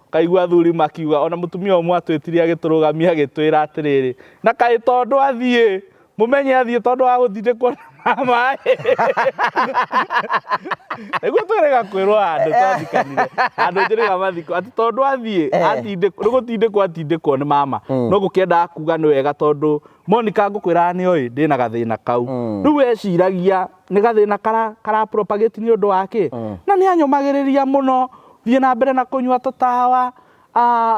ũkaigua athuri makiuga, ona mũtumia ũmwe atwĩtirie agĩtũrũgamia agĩtwĩra atĩrĩrĩ, na kaĩ tondũ athiĩ mũmenye athiĩ tondũ wa gũtindĩkwo na maĩ nĩguo twĩrĩga kwĩrwo handũ twathikanire handũ njĩrĩga mathiko atĩ tondũ athiĩ atindĩkwo nĩ gũtindĩkwo atindĩkwo nĩ mama. No gũkĩendaga kuga nĩ wega tondũ Monica ngũkwĩra nĩ oĩ ndĩna gathĩna kau. Rĩu eciragia nĩ gathĩna kara propagate nĩ ũndũ wa kĩ, na nĩ anyũmagĩrĩria mũno thiĩ na mbere na kũnyua tũtawa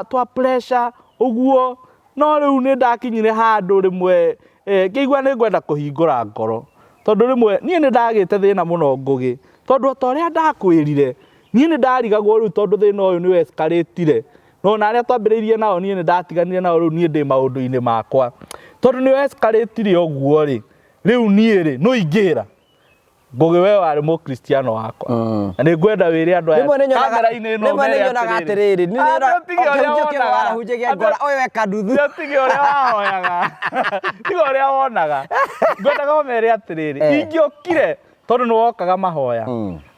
twa pressure ũguo. No rĩu nĩ ndakinyire handũ rĩmwe ngĩigua nĩ ngwenda kũhingũra ngoro tondũ rĩmwe niĩ nĩ ndagĩte thĩna mũno Ngũgĩ, tondũ o ta ũrĩa ndakwĩrire niĩ nĩ ndarigagwo rĩu tondũ thĩna ũyũ nĩ wescalate-ire, no ona arĩa twambĩrĩirie nao niĩ nĩ ndatiganire nao, rĩu niĩ ndĩ maũndũ-inĩ makwa tondũ nĩ wescalate-ire ũguo rĩ, rĩu niĩ rĩ no ingĩra Ngũgĩ we warĩ mũkristiano wakwa na nĩ ngwenda wĩre andũ aya Rĩmwe nĩ nyonaga kamera-inĩ ĩno rĩmwe nĩ ũmere nyonaga atĩrĩrĩ. atĩrĩrĩ nĩ Ah, nyonaga tiga ũrĩa ũkĩhunjia ũkĩona wonaga. warahunjagia ngora ũyũ eka nduthu. Tiga tiga ũrĩa wahoyaga, tiga ũrĩa wonaga, ngwendaga ũmere atĩrĩrĩ, ingĩokire tondũ nĩ wokaga mahoya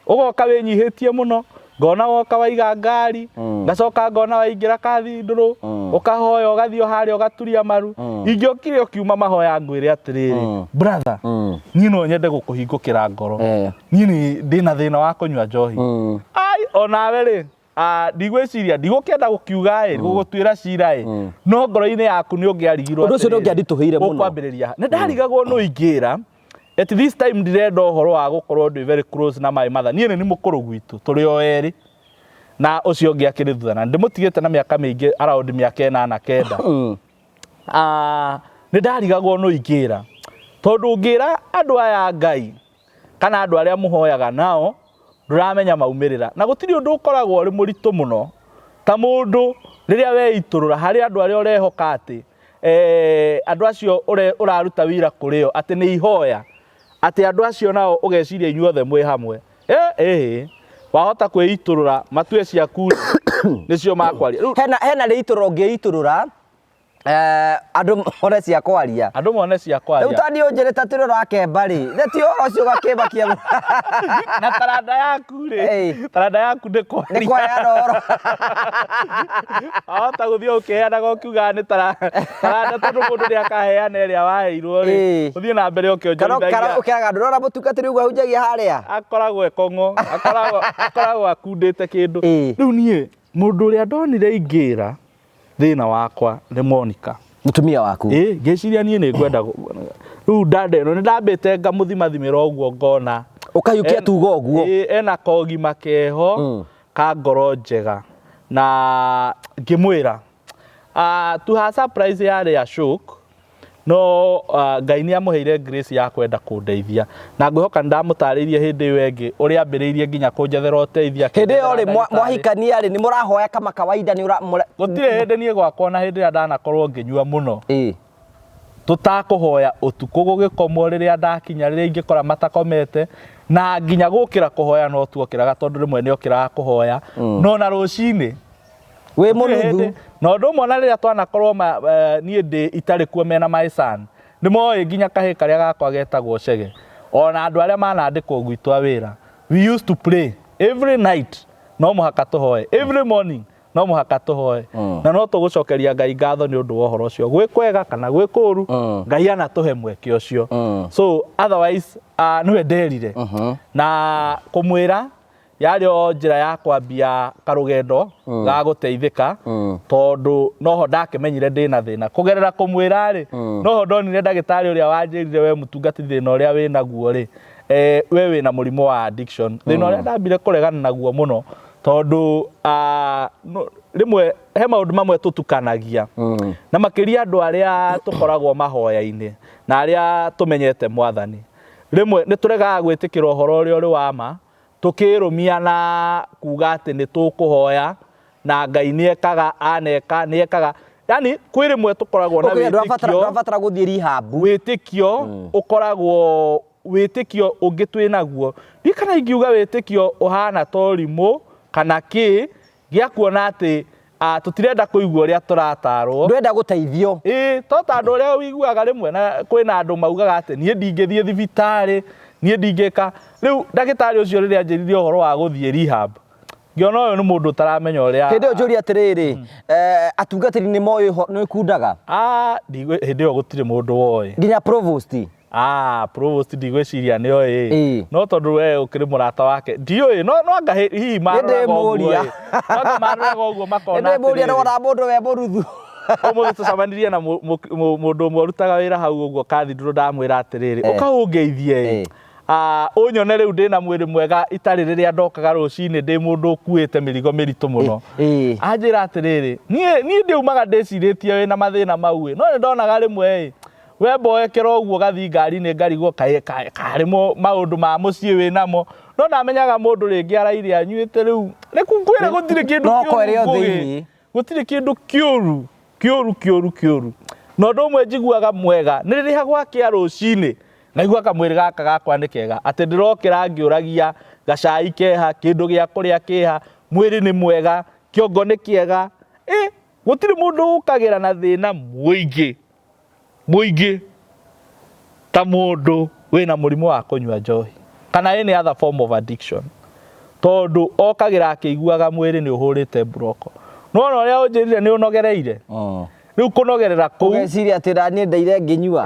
ũgoka wĩnyihĩtie mũno, ngona woka waiga ngari, ngacoka ngona waingĩra kathindũrũ ũkahoya ũgathiĩ o harĩa ũgaturia maru. Ingĩokire ũkiuma mahoya ngwĩre atĩrĩrĩ, brother, niĩ no nyende gũkũhingũkĩra ngoro, niĩ nĩ ndĩna thĩna wa kũnyua njohi. Ai, onawe rĩ, ndigwĩciria ndigũkĩenda gũkiuga ĩ gũgũtuĩra cira ĩ, no ngoro-inĩ yaku nĩ ũngĩarigirwo Ũndũ ũcio nĩ atĩrĩrĩ, ũngĩanditũhĩire mũno. ũkwambĩrĩria ha? Nĩ ndarigagwo no ingĩra at this time ndirenda ũhoro wa gũkorwo ndĩ very close na my mother. Niĩ nĩ nĩ mũkũrũ gwitũ tũrĩ o erĩ na ũcio ũngĩ akĩrĩ thutha na ndĩmũtigĩte na mĩaka mĩingĩ around mĩaka 8 9. Nĩ ndarigagwo no ingĩra tondũ ũngĩra andũ aya Ngai kana andũ arĩa mũhoyaga nao ndũramenya maumĩrĩra, na gũtirĩ ũndũ ũkoragwo ũrĩ mũritũ mũno ta mũndũ rĩrĩa weitũrũra harĩ andũ arĩa ũrehoka atĩ andũ acio ũraruta wira kũrĩ o atĩ nĩ ihoya, atĩ andũ acio nao ũgeciria inyuothe mwĩ hamwe. Wahota kwĩitũrũra matue ciaku nĩcio makwaria. Rĩu Hena rĩitũrũro ũngĩitũrũra andũ mone cia kwaria. Andũ mone cia kwaria. Rĩu ta niĩ ũnjĩrĩte atĩ ũrakemba rĩ, nĩ ti ũhoro ũcio ũgakĩmakia. Na taranda yaku rĩ, taranda yaku nĩ kwaria. Nĩ kwaria ũhoro. Wahota gũthiĩ ũkĩheanaga ũkiugaga nĩ taranda tondũ mũndũ nĩ akaheana ĩrĩa waheirwo rĩ, ũthiĩ na mbere ũkĩonjorithagia. Kana ũkeraga andũ, ũrona mũtungatĩri ũguo ahunjagia harĩa? Akoragwo ekong'o, akoragwo akundĩte kĩndũ. Rĩu niĩ mũndũ ũrĩa ndonire ingĩra thĩna wakwa nĩ Monica. Mũtumia waku? Ngĩciria niĩ nĩ ngwenda rĩu ndanda ĩno nĩ ndambĩte ngamũthimathimĩra ũguo ngona. Ũkayukia tuga ũguo? Ena kogima keho ka ngoro njega na ngĩmwĩra. To her surprise yarĩ a shock, no Ngai nĩ amũheire grace ya kwenda kũndeithia na ngwĩhoka nĩ ndamũtarĩirie hĩndĩ ĩyo ĩngĩ ũrĩa ambĩrĩirie nginya kũnjethera ũteithio. Hĩndĩ ĩyo rĩ, mwahikania rĩ, nĩ mũrahoya kama kawaida nĩ Gũtirĩ hĩndĩ niĩ gwakwa ona hĩndĩ ĩrĩa ndanakorwo ngĩnyua mũno tũtakũhoya ũtukũ gũgĩkomwo rĩrĩa ndakinya rĩrĩa ingĩkora matakomete na nginya gũkĩra kũhoya no tuokĩraga tondũ rĩmwe nĩ okĩraga kũhoya no na rũcinĩ wĩ mũnuthu. Na ũndũ ũmwe na rĩrĩa twanakorwo niĩ ndĩ itarĩ kuo mena my son nĩ moĩ nginya kahĩĩ karĩa gakwa getagwo Chege ona andũ arĩa manandĩkwo gwitũ a wĩra, we used to pray every night, no mũhaka tũhoe every morning, no mũhaka tũhoe na no tũgũcokeria Ngai ngatho nĩ ũndũ wa ũhoro ũcio, gwĩ kwega kana gwĩ kũru Ngai anatũhe mweke ũcio. So otherwise nĩwe nderire na kũmwĩra Yarĩ o njĩra ya kwambia karũgendo ga gũteithĩka, tondũ noho ndakĩmenyire ndĩna thĩna kũgerera kũmwĩra rĩ, noho ndonire ndagĩtarĩ ũrĩa wanjĩrire, we mũtungati, thĩna ũrĩa wĩ naguo rĩ, we wĩna mũrimũ wa addiction. Thĩna ũrĩa ndambire kũregana naguo mũno, tondũ rĩmwe he maũndũ mamwe tũtukanagia, na makĩria andũ arĩa tũkoragwo mahoya-inĩ na arĩa tũmenyete Mwathani, rĩmwe nĩ tũregaga gwĩtĩkĩra ũhoro ũrĩa ũrĩ wa ma, tũkĩrũmia na kuga atĩ nĩ tũkũhoya na Ngai nĩ ekaga, aneka nĩ ekaga. Yani kwĩ rĩmwe tũkoragwo na wĩtĩkio. Ndũrabatara gũthiĩ rehab. Wĩtĩkio ũkoragwo wĩtĩkio ũngĩ twĩ naguo, ndiũĩ kana ingiuga wĩtĩkio ũhana ta ũrimũ kana kĩ, gĩa kuona atĩ tũtirenda kũigua ũrĩa tũratarwo. Ndwenda gũteithio. Ĩĩ, to ta andũ ũrĩa ũiguaga rĩmwe, na kwĩna andũ maugaga atĩ niĩ ndingĩthiĩ thibitarĩ, niĩ ndingĩka. Rĩu ndagĩtarĩ ũcio rĩrĩa anjĩrire ũhoro wa gũthiĩ rehab, ngĩona ũyũ nĩ mũndũ ũtaramenya ũrĩa. Hĩndĩ ĩyo njũria atĩrĩrĩ, atungatĩri nĩ moĩ nĩ ũkundaga? Hĩndĩ ĩyo gũtirĩ mũndũ woĩ. Nginya provost? Provost ndigwĩciria nĩ oĩ. No tondũ we ũkĩrĩ mũrata wake, ndiũĩ, no anga hihi maroraga ũguo. Nĩndĩmũria. No anga maroraga ũguo makona Nĩndĩmũria. atĩrĩrĩ. Nĩwona mũndũ we mũruthu. Ũmũthĩ tũcemanirie na mũndũ ũmwe ũrutaga wĩra hau ũguo cathedral, ndamwĩra atĩrĩrĩ, ũka ũngeithie ĩ. Ũnyone rĩu ndĩna mwĩrĩ mwega, itarĩ rĩrĩa ndokaga rũcinĩ ndĩ mũndũ ũkuĩte mĩrigo mĩritũ mũno. Anjĩra atĩrĩrĩ, niĩ ndiumaga ndĩcirĩtie wĩna mathĩna mau ĩ, no nĩ ndonaga rĩmwe ĩ we mboekera ũguo gathiĩ ngari-inĩ ngarigwo karĩ maũndũ ma mũciĩ wĩnamo, no ndamenyaga mũndũ rĩngĩ araire anyuĩte. Rĩu rĩu ngwĩre gũtirĩ kĩndũ No kĩũru kwere o Ngũgĩ. thĩiniĩ. Gũtirĩ kĩndũ kĩũru kĩũru kĩũru kĩũru, na ũndũ ũmwe njiguaga mwega nĩ rĩrĩa gwakĩa rũcinĩ ngaigua kamwĩrĩ gaka gakwa nĩ kega, atĩ ndĩrokĩra ngĩũragia gacai keha, kĩndũ gĩa kũrĩa kĩha, mwĩrĩ nĩ mwega, kĩongo nĩ kĩega. Gũtirĩ mũndũ ũkagĩra na thĩna mũingĩ mũingĩ ta mũndũ wĩna mũrimũ wa kũnyua njohi kana any other form of addiction, tondũ okagĩra akĩiguaga mwĩrĩ nĩ ũhũrĩte mburoko. Nona ũrĩa ũnjĩrire nĩ ũnogereire, rĩu kũnogerera kũu Ũgeciria atĩ na niĩ ndaire ngĩnyua.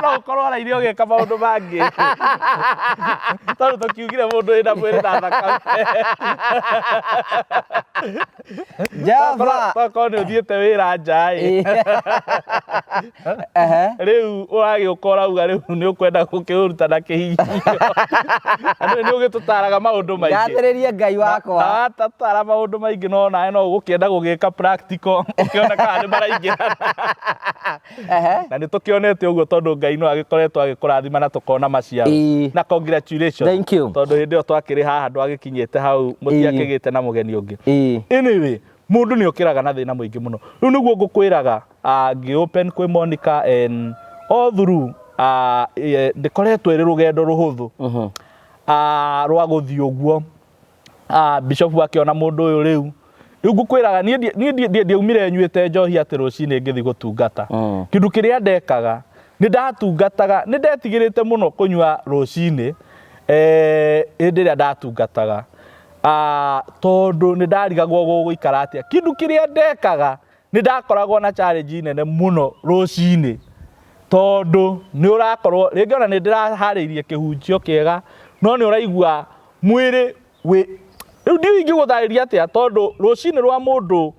No ũkorwo araire ũgĩka maũndũ mangĩ, tondũ tũkiugire mũndũ wĩna mwĩrĩ na thakame. Java. Tokorwo nĩ ũthiĩte wĩra nja ĩ, rĩu ũragĩũka ũrauga rĩu nĩ ũkwenda gũkĩũruta na kĩhinyio. Andũ nĩ ũgĩtũtaraga maũndũ maingĩ. Ngathĩrĩrie Ngai wakwa. Na watatara maũndũ maingĩ, no nawe no ũgũkĩenda gũgĩka practical, ũkĩona kana nĩ maraingĩrana. Na nĩ tũkĩonete ũguo, tondũ Ngai no agĩkoretwo agĩkũrathima na tũkona maciaro. Na congratulations. Thank you. Tondũ hĩndĩ ĩyo twakĩrĩ haha ndwagĩkinyĩte hau, mũtiakĩgĩte na mũgeni ũngĩ. Anyway, mũndũ nĩ okĩraga na thĩna mũingĩ mũno. Rĩu nĩguo ngũkwĩraga, ngĩ open kwĩ Monica and all through, ndĩkoretwo ĩrĩ rũgendo rũhũthũ rwa gũthiĩ ũguo. Bishop akĩona mũndũ ũyũ rĩu rĩu ngũkwĩraga, niĩ ndiaumire nyuĩte njohi atĩ rũcinĩ ngĩthiĩ gũtungata. Kĩndũ kĩrĩa ndekaga, nĩ ndatungataga, nĩ ndetigĩrĩte mũno kũnyua rũcinĩ, hĩndĩ ĩrĩa ndatungataga, tondũ nĩ ndarigagwo gũgũikara atĩa. Kĩndũ kĩrĩa ndekaga, nĩ ndakoragwo na challenge nene mũno rũcinĩ, tondũ nĩ ũrakorwo rĩngĩ ona nĩ ndĩraharĩirie kĩhunjio kĩega, no nĩ ũraigua mwĩrĩ wĩ rĩu ndiũĩ ingĩgũtarĩria atĩa, tondũ rũcinĩ rwa mũndũ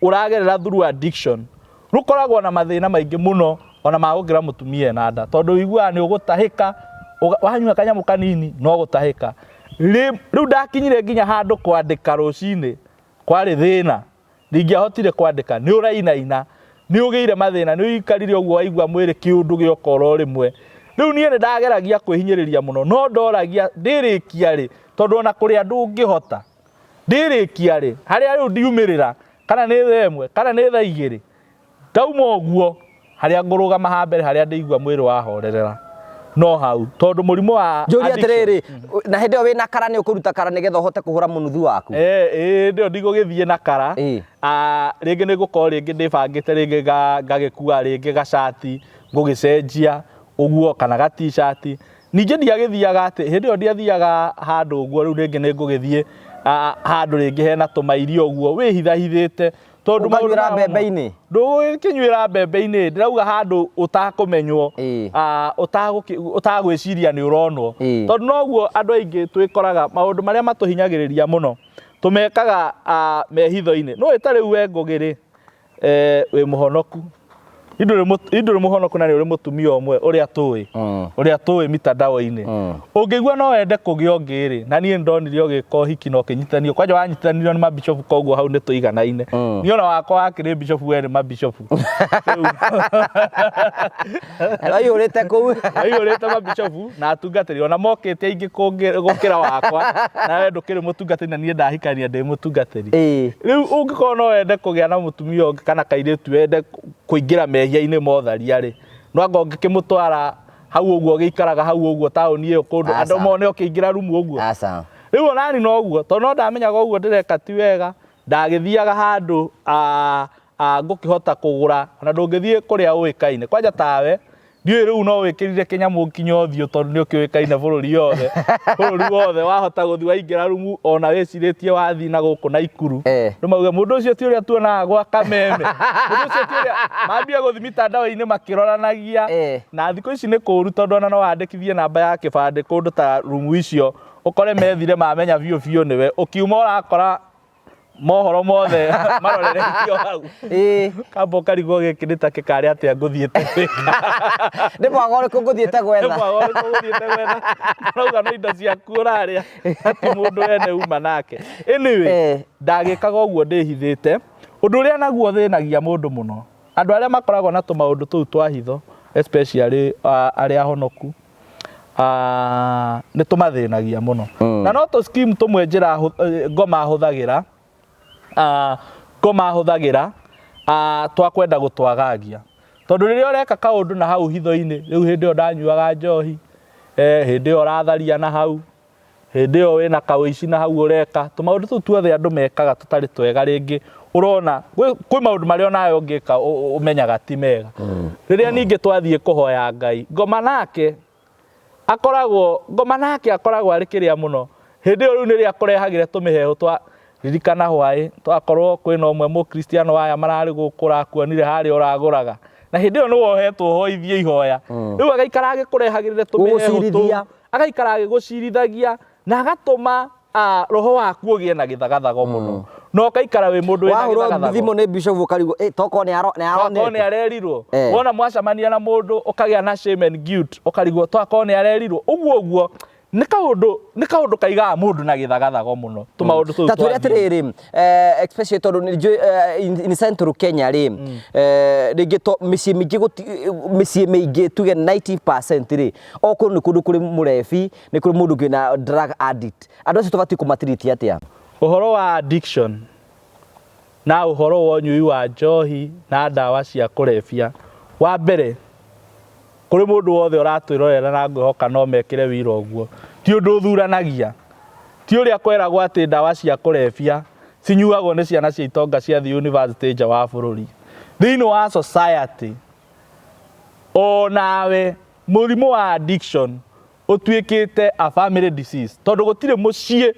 ũragerera through addiction rũkoragwo na mathĩna maingĩ mũno, ona ma gũkĩra mũtumia ena nda, tondũ ũiguaga nĩ ũgũtahĩka, wanyua kanyamũ kanini no gũtahĩka. Rĩu ndakinyire nginya handũ kwandĩka rũcinĩ kwarĩ thĩna, ndingĩahotire kwandĩka. Nĩ ũrainaina, nĩ ũgĩire mathĩna, nĩ ũikarire ũguo waigua mwĩrĩ kĩũndũ gĩoka oro rĩmwe. Rĩu niĩ nĩ ndageragia kwĩhinyĩrĩria mũno, no ndoragia ndĩrĩkia rĩ, tondũ ona kũrĩa ndũngĩhota ndĩrĩkia rĩ, harĩa rĩu ndiumĩrĩra, kana nĩ thaa 1 kana nĩ thaa 2, ndauma ũguo harĩa ngũrũgama ha mbere, harĩa ndĩigua mwĩrĩ wahorerera no hau, tondũ mũrimũ wa Njũria addiction. atĩrĩrĩ, na hĩndĩ ĩyo wĩna kara, nĩ ũkũruta kara nĩgetha ũhote kũhũra mũnuthu waku? Ĩĩ, ndĩyo ndigũgĩthiĩ na kara. Rĩngĩ nĩ ngũkorwo rĩngĩ ndĩbangĩte, rĩngĩ ngagĩkua rĩngĩ gacati ngũgĩcenjia ũguo kana ga t-shirt. Ningĩ ndiagĩthiaga atĩ hĩndĩ ĩyo ndiathiaga handũ ũguo. Rĩu rĩngĩ nĩ ngũgĩthiĩ handũ rĩngĩ hena tũmairio ũguo wĩhithahithĩte. Tondũ maũndũ Ũkanyuĩra maya mamwe- mbembe-inĩ? Ndũgũkĩnyuĩra mbembe-inĩ, ndĩrauga handũ ũtakũmenywo, Ĩĩ. ũtagwĩciria nĩ ũronwo. Ĩĩ. Tondũ noguo andũ aingĩ twĩkoraga maũndũ marĩa matũhinyagĩrĩria mũno tũmekaga mehitho-inĩ. Nĩũĩ ta rĩu we Ngũgĩ rĩ, wĩ mũhonoku. Ndũrĩ mũhonoku na nĩ ũrĩ mũtumia ũmwe ũrĩa tũĩ. Ũrĩa tũĩ mitandao-inĩ. Ũngĩigua no wende kũgĩa ũngĩ rĩ, na niĩ nĩndonire ũgĩka ũhiki na ũkĩnyitanio, kwanja wanyitithanĩrio nĩ mabishopu koguo hau nĩ tũiganaine. Niĩ ona wakwa wakĩrĩ bishopu we nĩ mabishopu. Waihũrĩte kũu. Waihũrĩte mabishopu na atungatĩri ona mokĩte aingĩ gũkĩra wakwa, nawe ndũkĩrĩ mũtungatĩri na niĩ ndahikania ndĩ mũtungatĩri. Rĩu ũngĩkorwo no wende kũgĩa na mũtumia ũngĩ kana kairĩtu wende kũingĩra mehia-inĩ motharia rĩ, no anga ũngĩkĩmũtwara hau ũguo ũgĩikaraga hau ũguo taũni ĩyo kũndũ andũ Aca. mone ũkĩingĩra rumu ũguo. Aca. Rĩu onani noguo, tondũ no ndamenyaga ũguo ndĩreka ti wega, ndagĩthiaga handũ ngũkĩhota kũgũra, ona ndũngĩthiĩ kũrĩa ũĩkaine. Kwanja tawe, ndiũĩ rĩu no wĩkĩrire kĩnyamũ nginya ũthiũ tondũ nĩ ũkĩũĩkaine bũrũri wothe. Bũrũri wothe wahota gũthiĩ waingĩra rumu ona wĩcirĩtie wathiĩ na gũkũ Naikuru. Nĩ mauge mũndũ ũcio ti ũrĩa tuonaga gwa Kameme. Mũndũ ũcio ti ũrĩa mambia gũthiĩ mitandao-inĩ makĩroranagia. Na thikũ ici nĩ kũũru tondũ ona no wandĩkithie namba ya kĩbandĩ kũndũ ta rumu icio, ũkore methire mamenya biũ biũ nĩwe. Ũkiuma ũrakora mohoro mothe marorereirio hau. Kamba ũkarigwo gĩkĩ nĩ ta kĩkarĩ atĩa ngũthiĩte gwĩka. Nĩ mwaga ũrĩkũ ngũthiĩte gwetha. Nĩ mwaga ũrĩkũ ngũthiĩte gwetha. Ũrauga no indo ciaku ũrarĩa, na ti mũndũ wene uma nake. Anyway, ndagĩkaga ũguo ndĩhithĩte. Ũndũ ũrĩa naguo ũthĩnagia mũndũ mũno, andũ arĩa makoragwo na tũmaũndũ tũu twa hitho, especially arĩa ahonoku, nĩ tũmathĩnagia mũno. Na no tũ scheme tũmwe njĩra ngoma hũthagĩra, ngoma hũthagĩra, twa kwenda gũtwagagia. Tondũ rĩrĩa ũreka kaũndũ na hau hitho-inĩ, rĩu hĩndĩ ĩyo ndanyuaga njohi, hĩndĩ ĩyo ũratharia na hau, hĩndĩ ĩyo wĩna kaũici na hau ũreka, tũmaũndũ tũu tuothe andũ mekaga tũtarĩ twega rĩngĩ, ũrona, kwĩ maũndũ marĩa onawe ũngĩka ũmenyaga ti mega. Rĩrĩa ningĩ twathiĩ kũhoya Ngai, ngoma nake akoragwo, ngoma nake akoragwo arĩ kĩrĩa mũno, hĩndĩ ĩyo rĩu nĩrĩo akũrehagĩra tũmĩheehũ twa, ririkana hwaĩ, twakorwo kwĩna ũmwe mũkristiano wa aya mararĩ gũkũ ũrakuonire harĩa ũragũraga, na hĩndĩ ĩyo nĩ wohetwo ũhoithie ihoya, rĩu agaikara agĩkũrehagĩrĩra tũmĩheehũ tũu, Gũgũcirithia. agaikara agĩgũcirithagia na agatũma roho waku ũgĩe na gĩthagathago mũno, na ũgaikara wĩ mũndũ wĩna Wahũrwo gĩthagathago. thimũ nĩ bishop ũkarigwo, tokorwo nĩ Tokorwo nĩ aronete. arerirwo. Wona mwacemania na mũndũ ũkagĩa na shame and guilt, ũkarigwo tokorwo nĩ arerirwo. Ũguo ũguo nĩ kaũndũ, nĩ kaũndũ kaigaga mũndũ na gĩthagathago mũno. Tũmaũndũ tũu Ta twĩre twa atĩrĩrĩ, especially tondũ nĩ njũĩ, in Central Kenya rĩ, rĩngĩ to mĩciĩ mĩingĩ mĩciĩ mĩingĩ tuge 90% rĩ, o kũndũ nĩ kũndũ kũrĩ mũrebi, nĩ kũrĩ mũndũ wĩna drug addict. Andũ acio tũbatiĩ kũmatiriti atĩa? Ũhoro wa addiction na ũhoro wa ũnyui wa njohi na ndawa cia kũrebia, wa mbere kũrĩ mũndũ wothe ũratwĩrorera na ngwĩhoka no mekĩre wĩira ũguo, ti ũndũ ũthuranagia, ti ũrĩa kweragwo atĩ ndawa cia kũrebia cinyuagwo nĩ ciana cia itonga ciathiĩ university nja wa bũrũri. Thĩinĩ wa society, onawe mũrimũ wa addiction ũtuĩkĩte a family disease, tondũ gũtirĩ mũciĩ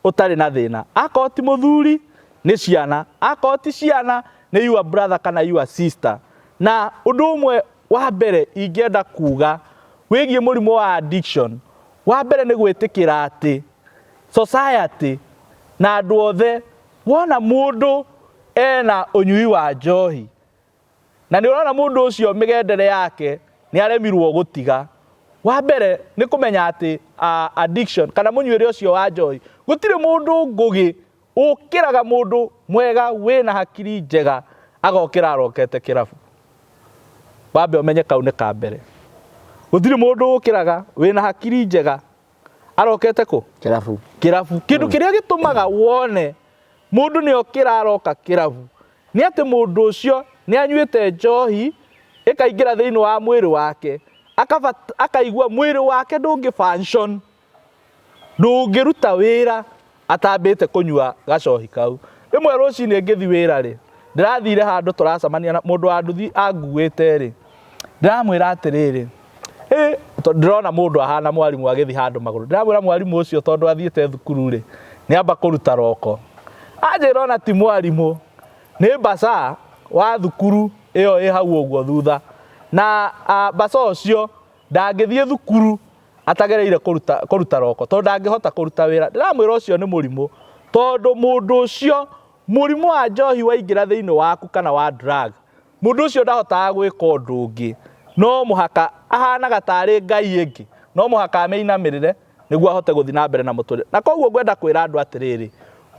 ũtarĩ na thĩna. Akorwo ti mũthuri nĩ ciana, akorwo ti ciana nĩ your brother kana your sister. Na ũndũ ũmwe wa mbere ingĩenda kuga wĩgiĩ mũrimũ wa addiction, wa mbere nĩ gwĩtĩkĩra atĩ society na andũ othe, wona mũndũ ena ũnyui wa njohi na nĩ ũrona mũndũ ũcio mĩgendere yake nĩ aremirwo gũtiga, wa mbere nĩ kũmenya atĩ addiction kana mũnyuĩre ũcio wa njohi, gũtirĩ mũndũ ngũgĩ ũkĩraga mũndũ mwega wĩna hakiri njega agokĩra arokete kĩrabu. Wambe ũmenye kau nĩ ka mbere. Gũtirĩ mũndũ ũkĩraga wĩna hakiri njega arokete kũ? Kĩrabu. Kĩrabu. Kĩndũ kĩrĩa gĩtũmaga wone mũndũ nĩ okĩra aroka kĩrabu nĩ atĩ mũndũ ũcio nĩ anyuĩte njohi ĩkaingĩra thĩinĩ wa mwĩrĩ wake, akaigua mwĩrĩ wake ndũngĩ function, ndũngĩruta wĩra atambĩte kũnyua gacohi kau. Rĩmwe rũcinĩ ngĩthiĩ wĩra rĩ, ndĩrathire handũ tũracemania na mũndũ wa nduthi anguĩte rĩ, ndĩramwĩra atĩrĩrĩ, tondũ ndĩrona mũndũ ahana mwarimũ agĩthiĩ handũ magũrũ, ndĩramwĩra mwarimũ ũcio tondũ athiĩte thukuru rĩ, nĩ amba kũruta roko. Anjĩra ona ti mwarimũ, Nĩ mbaca wa thukuru ĩyo ĩ hau ũguo thutha na mbaca ũcio ndangĩthiĩ thukuru atagereire kũruta kũruta roko tondũ ndangĩhota kũruta wĩra. Ndĩramwĩra ũcio nĩ mũrimũ tondũ mũndũ ũcio mũrimũ wa njohi waingĩra thĩinĩ waku kana wa drug mũndũ ũcio ndahotaga gwĩka ũndũ ũngĩ no mũhaka ahanaga tarĩ ngai ĩngĩ no mũhaka amĩinamĩrĩre nĩguo ahote gũthiĩ na mbere na mũtũrĩre. Na koguo ngwenda kwĩra andũ atĩrĩrĩ,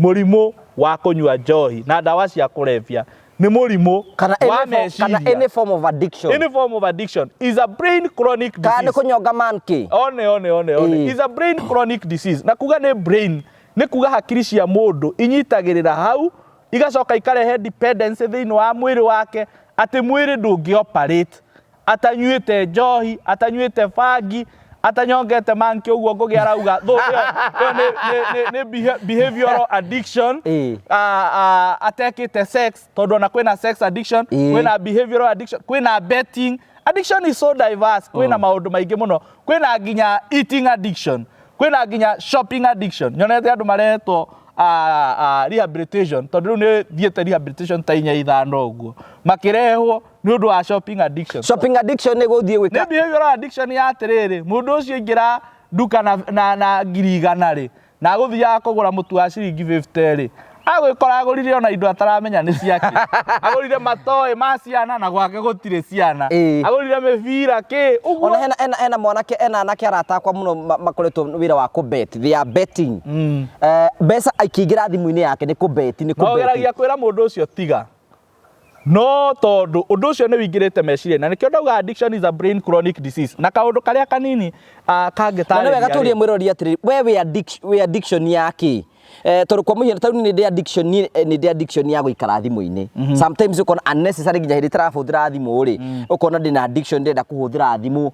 mũrimũ wa kũnyua njohi na ndawa cia kũrebia nĩ mũrimũ Kana wa any form, kana meciria. any form of addiction. Any form of addiction is a brain chronic Kana nĩ disease. kũnyonga monkey. One one one one Ĩĩ. is a brain chronic disease. Na kuga nĩ brain nĩ kuga hakiri cia mũndũ inyitagĩrĩra hau igacoka ikarehe dependency thĩinĩ wa mwĩrĩ wake atĩ mwĩrĩ ndũngĩ operate atanyuĩte njohi atanyuĩte bangi atanyongete monkey ũguo Ngũgĩ arauga though ĩyo ĩyo nĩ nĩ nĩ nĩ behavioral addiction. Ĩĩ. Atekĩte sex tondũ ona kwĩna sex addiction, Ĩĩ. kwĩna behavioral addiction, kwĩna betting addiction is so diverse, kwĩna maũndũ maingĩ mũno, kwĩna nginya eating addiction, kwĩna nginya shopping addiction. Nyonete andũ marehetwo rehabilitation tondũ rĩu nĩ thiĩte rehabilitation ta inya ithano ũguo makĩrehwo nĩ ũndũ wa shopping addiction. Shopping addiction nĩ gũthiĩ gwĩka Nĩ behavioral addiction ya atĩrĩrĩ, mũndũ ũcio aingĩra nduka na 100,000 rĩ, na agũthiaga kũgũra mũtu wa ciringi 50 rĩ, agwĩkora agũrire ona indo ataramenya nĩ ciake. Agũrire matoĩ ma ciana na gwake gũtirĩ ciana. Ĩĩ. Agũrire mĩbira kĩ ũguo. Ona hena mwanake ena anake arata akwa mũno makoretwo wĩra wa kũbet, they are betting. Mbeca ikĩingĩra thimũ-inĩ yake nĩ kũbet, nĩ Na kũbet. ũgeragia kwĩra mũndũ ũcio tiga, no tondũ ũndũ ũcio nĩ wĩingĩrĩte meciria na nĩkĩo ndauga addiction is a brain chronic disease. Na kaũndũ karĩa kanini Na nĩ wega kangĩtarĩria tũrie rĩ, mwĩrori atĩrĩrĩ, we wĩ addiction ya kĩ? Tondũ kwa mũhiano ta rĩu nĩ ndĩ addiction, niĩ nĩ ndĩ addiction ya gũikara thimũ-inĩ. Sometimes ũkona unnecessary nginya hĩndĩ itarahũthĩra thimũ rĩ, ũkona ndĩna addiction ndĩrenda kũhũthĩra thimũ,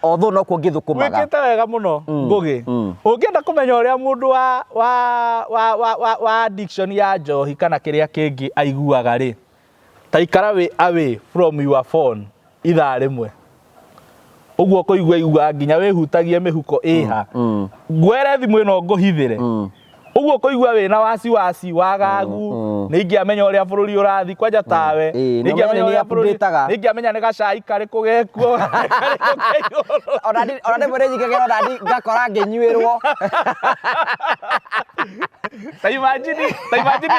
although nokuo ngĩthũkũmaga. Wĩkĩte wega mũno Ngũgĩ. Ũngĩenda kũmenya ũrĩa mũndũ wa addiction ya njohi kana kĩrĩa kĩngĩ aiguaga rĩ, ta ikara wĩ away from your phone ithaa rĩmwe ũguo kũigua igua nginya wĩhutagie mĩhuko ĩha ngwere thimũ ĩno ngũhithĩre ũguo kũigua wĩna wasiwasi wagagu nĩ ingĩamenya ũrĩa bũrũri ũrathi kwanja tawe Ĩĩ, nĩ ingĩamenya na ũmenye nĩ ũrĩa bũrũri update-aga. nĩ ingĩamenya nĩ gacai karĩkũ gekuo karĩkũ ke igũrũ. Ona rĩmwe nĩ njikagĩra ona ngakora ngĩnyuĩrwo. Ta imagine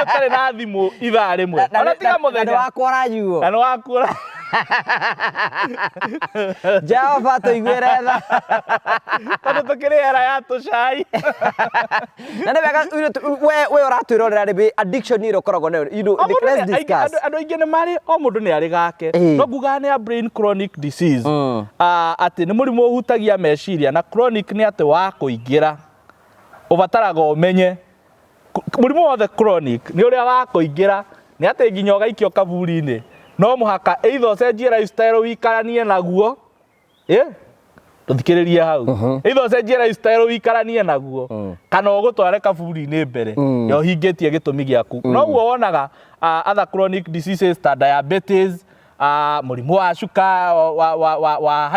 ũtarĩ na thimũ ithaa rĩmwe ona tiga Na nĩ mũthenya wakwa ũranyuo. Na nĩ waku Jehova tũiguĩre tha. Tondũ tũkĩrĩ era ya tũcai. Na nĩ wega we ũratwĩrorera rĩ addiction ĩrĩa ũkoragwo nayo, you know, O mũndũ let's discuss. Andũ aingĩ nĩ marĩ o mũndũ nĩ arĩ gake. Ĩĩ. No ngugaga nĩ a brain chronic disease. Atĩ nĩ mũrimũ ũhutagia meciria na chronic nĩ atĩ wa kũingĩra ũbataraga ũmenye mũrimũ wothe chronic nĩ ũrĩa wa kũingĩra nĩ atĩ nginya ũgaikio kaburi-inĩ no mũhaka either ũcenjie lifestyle ũikaranie naguo tũthikĩrĩrie hau either ũcenjie lifestyle ũikaranie naguo kana ũgũtware kaburi-inĩ mbere ya ũhingĩtie gĩtũmi gĩaku. Noguo wonaga other chronic diseases ta diabetes, mũrimũ wa cuka wa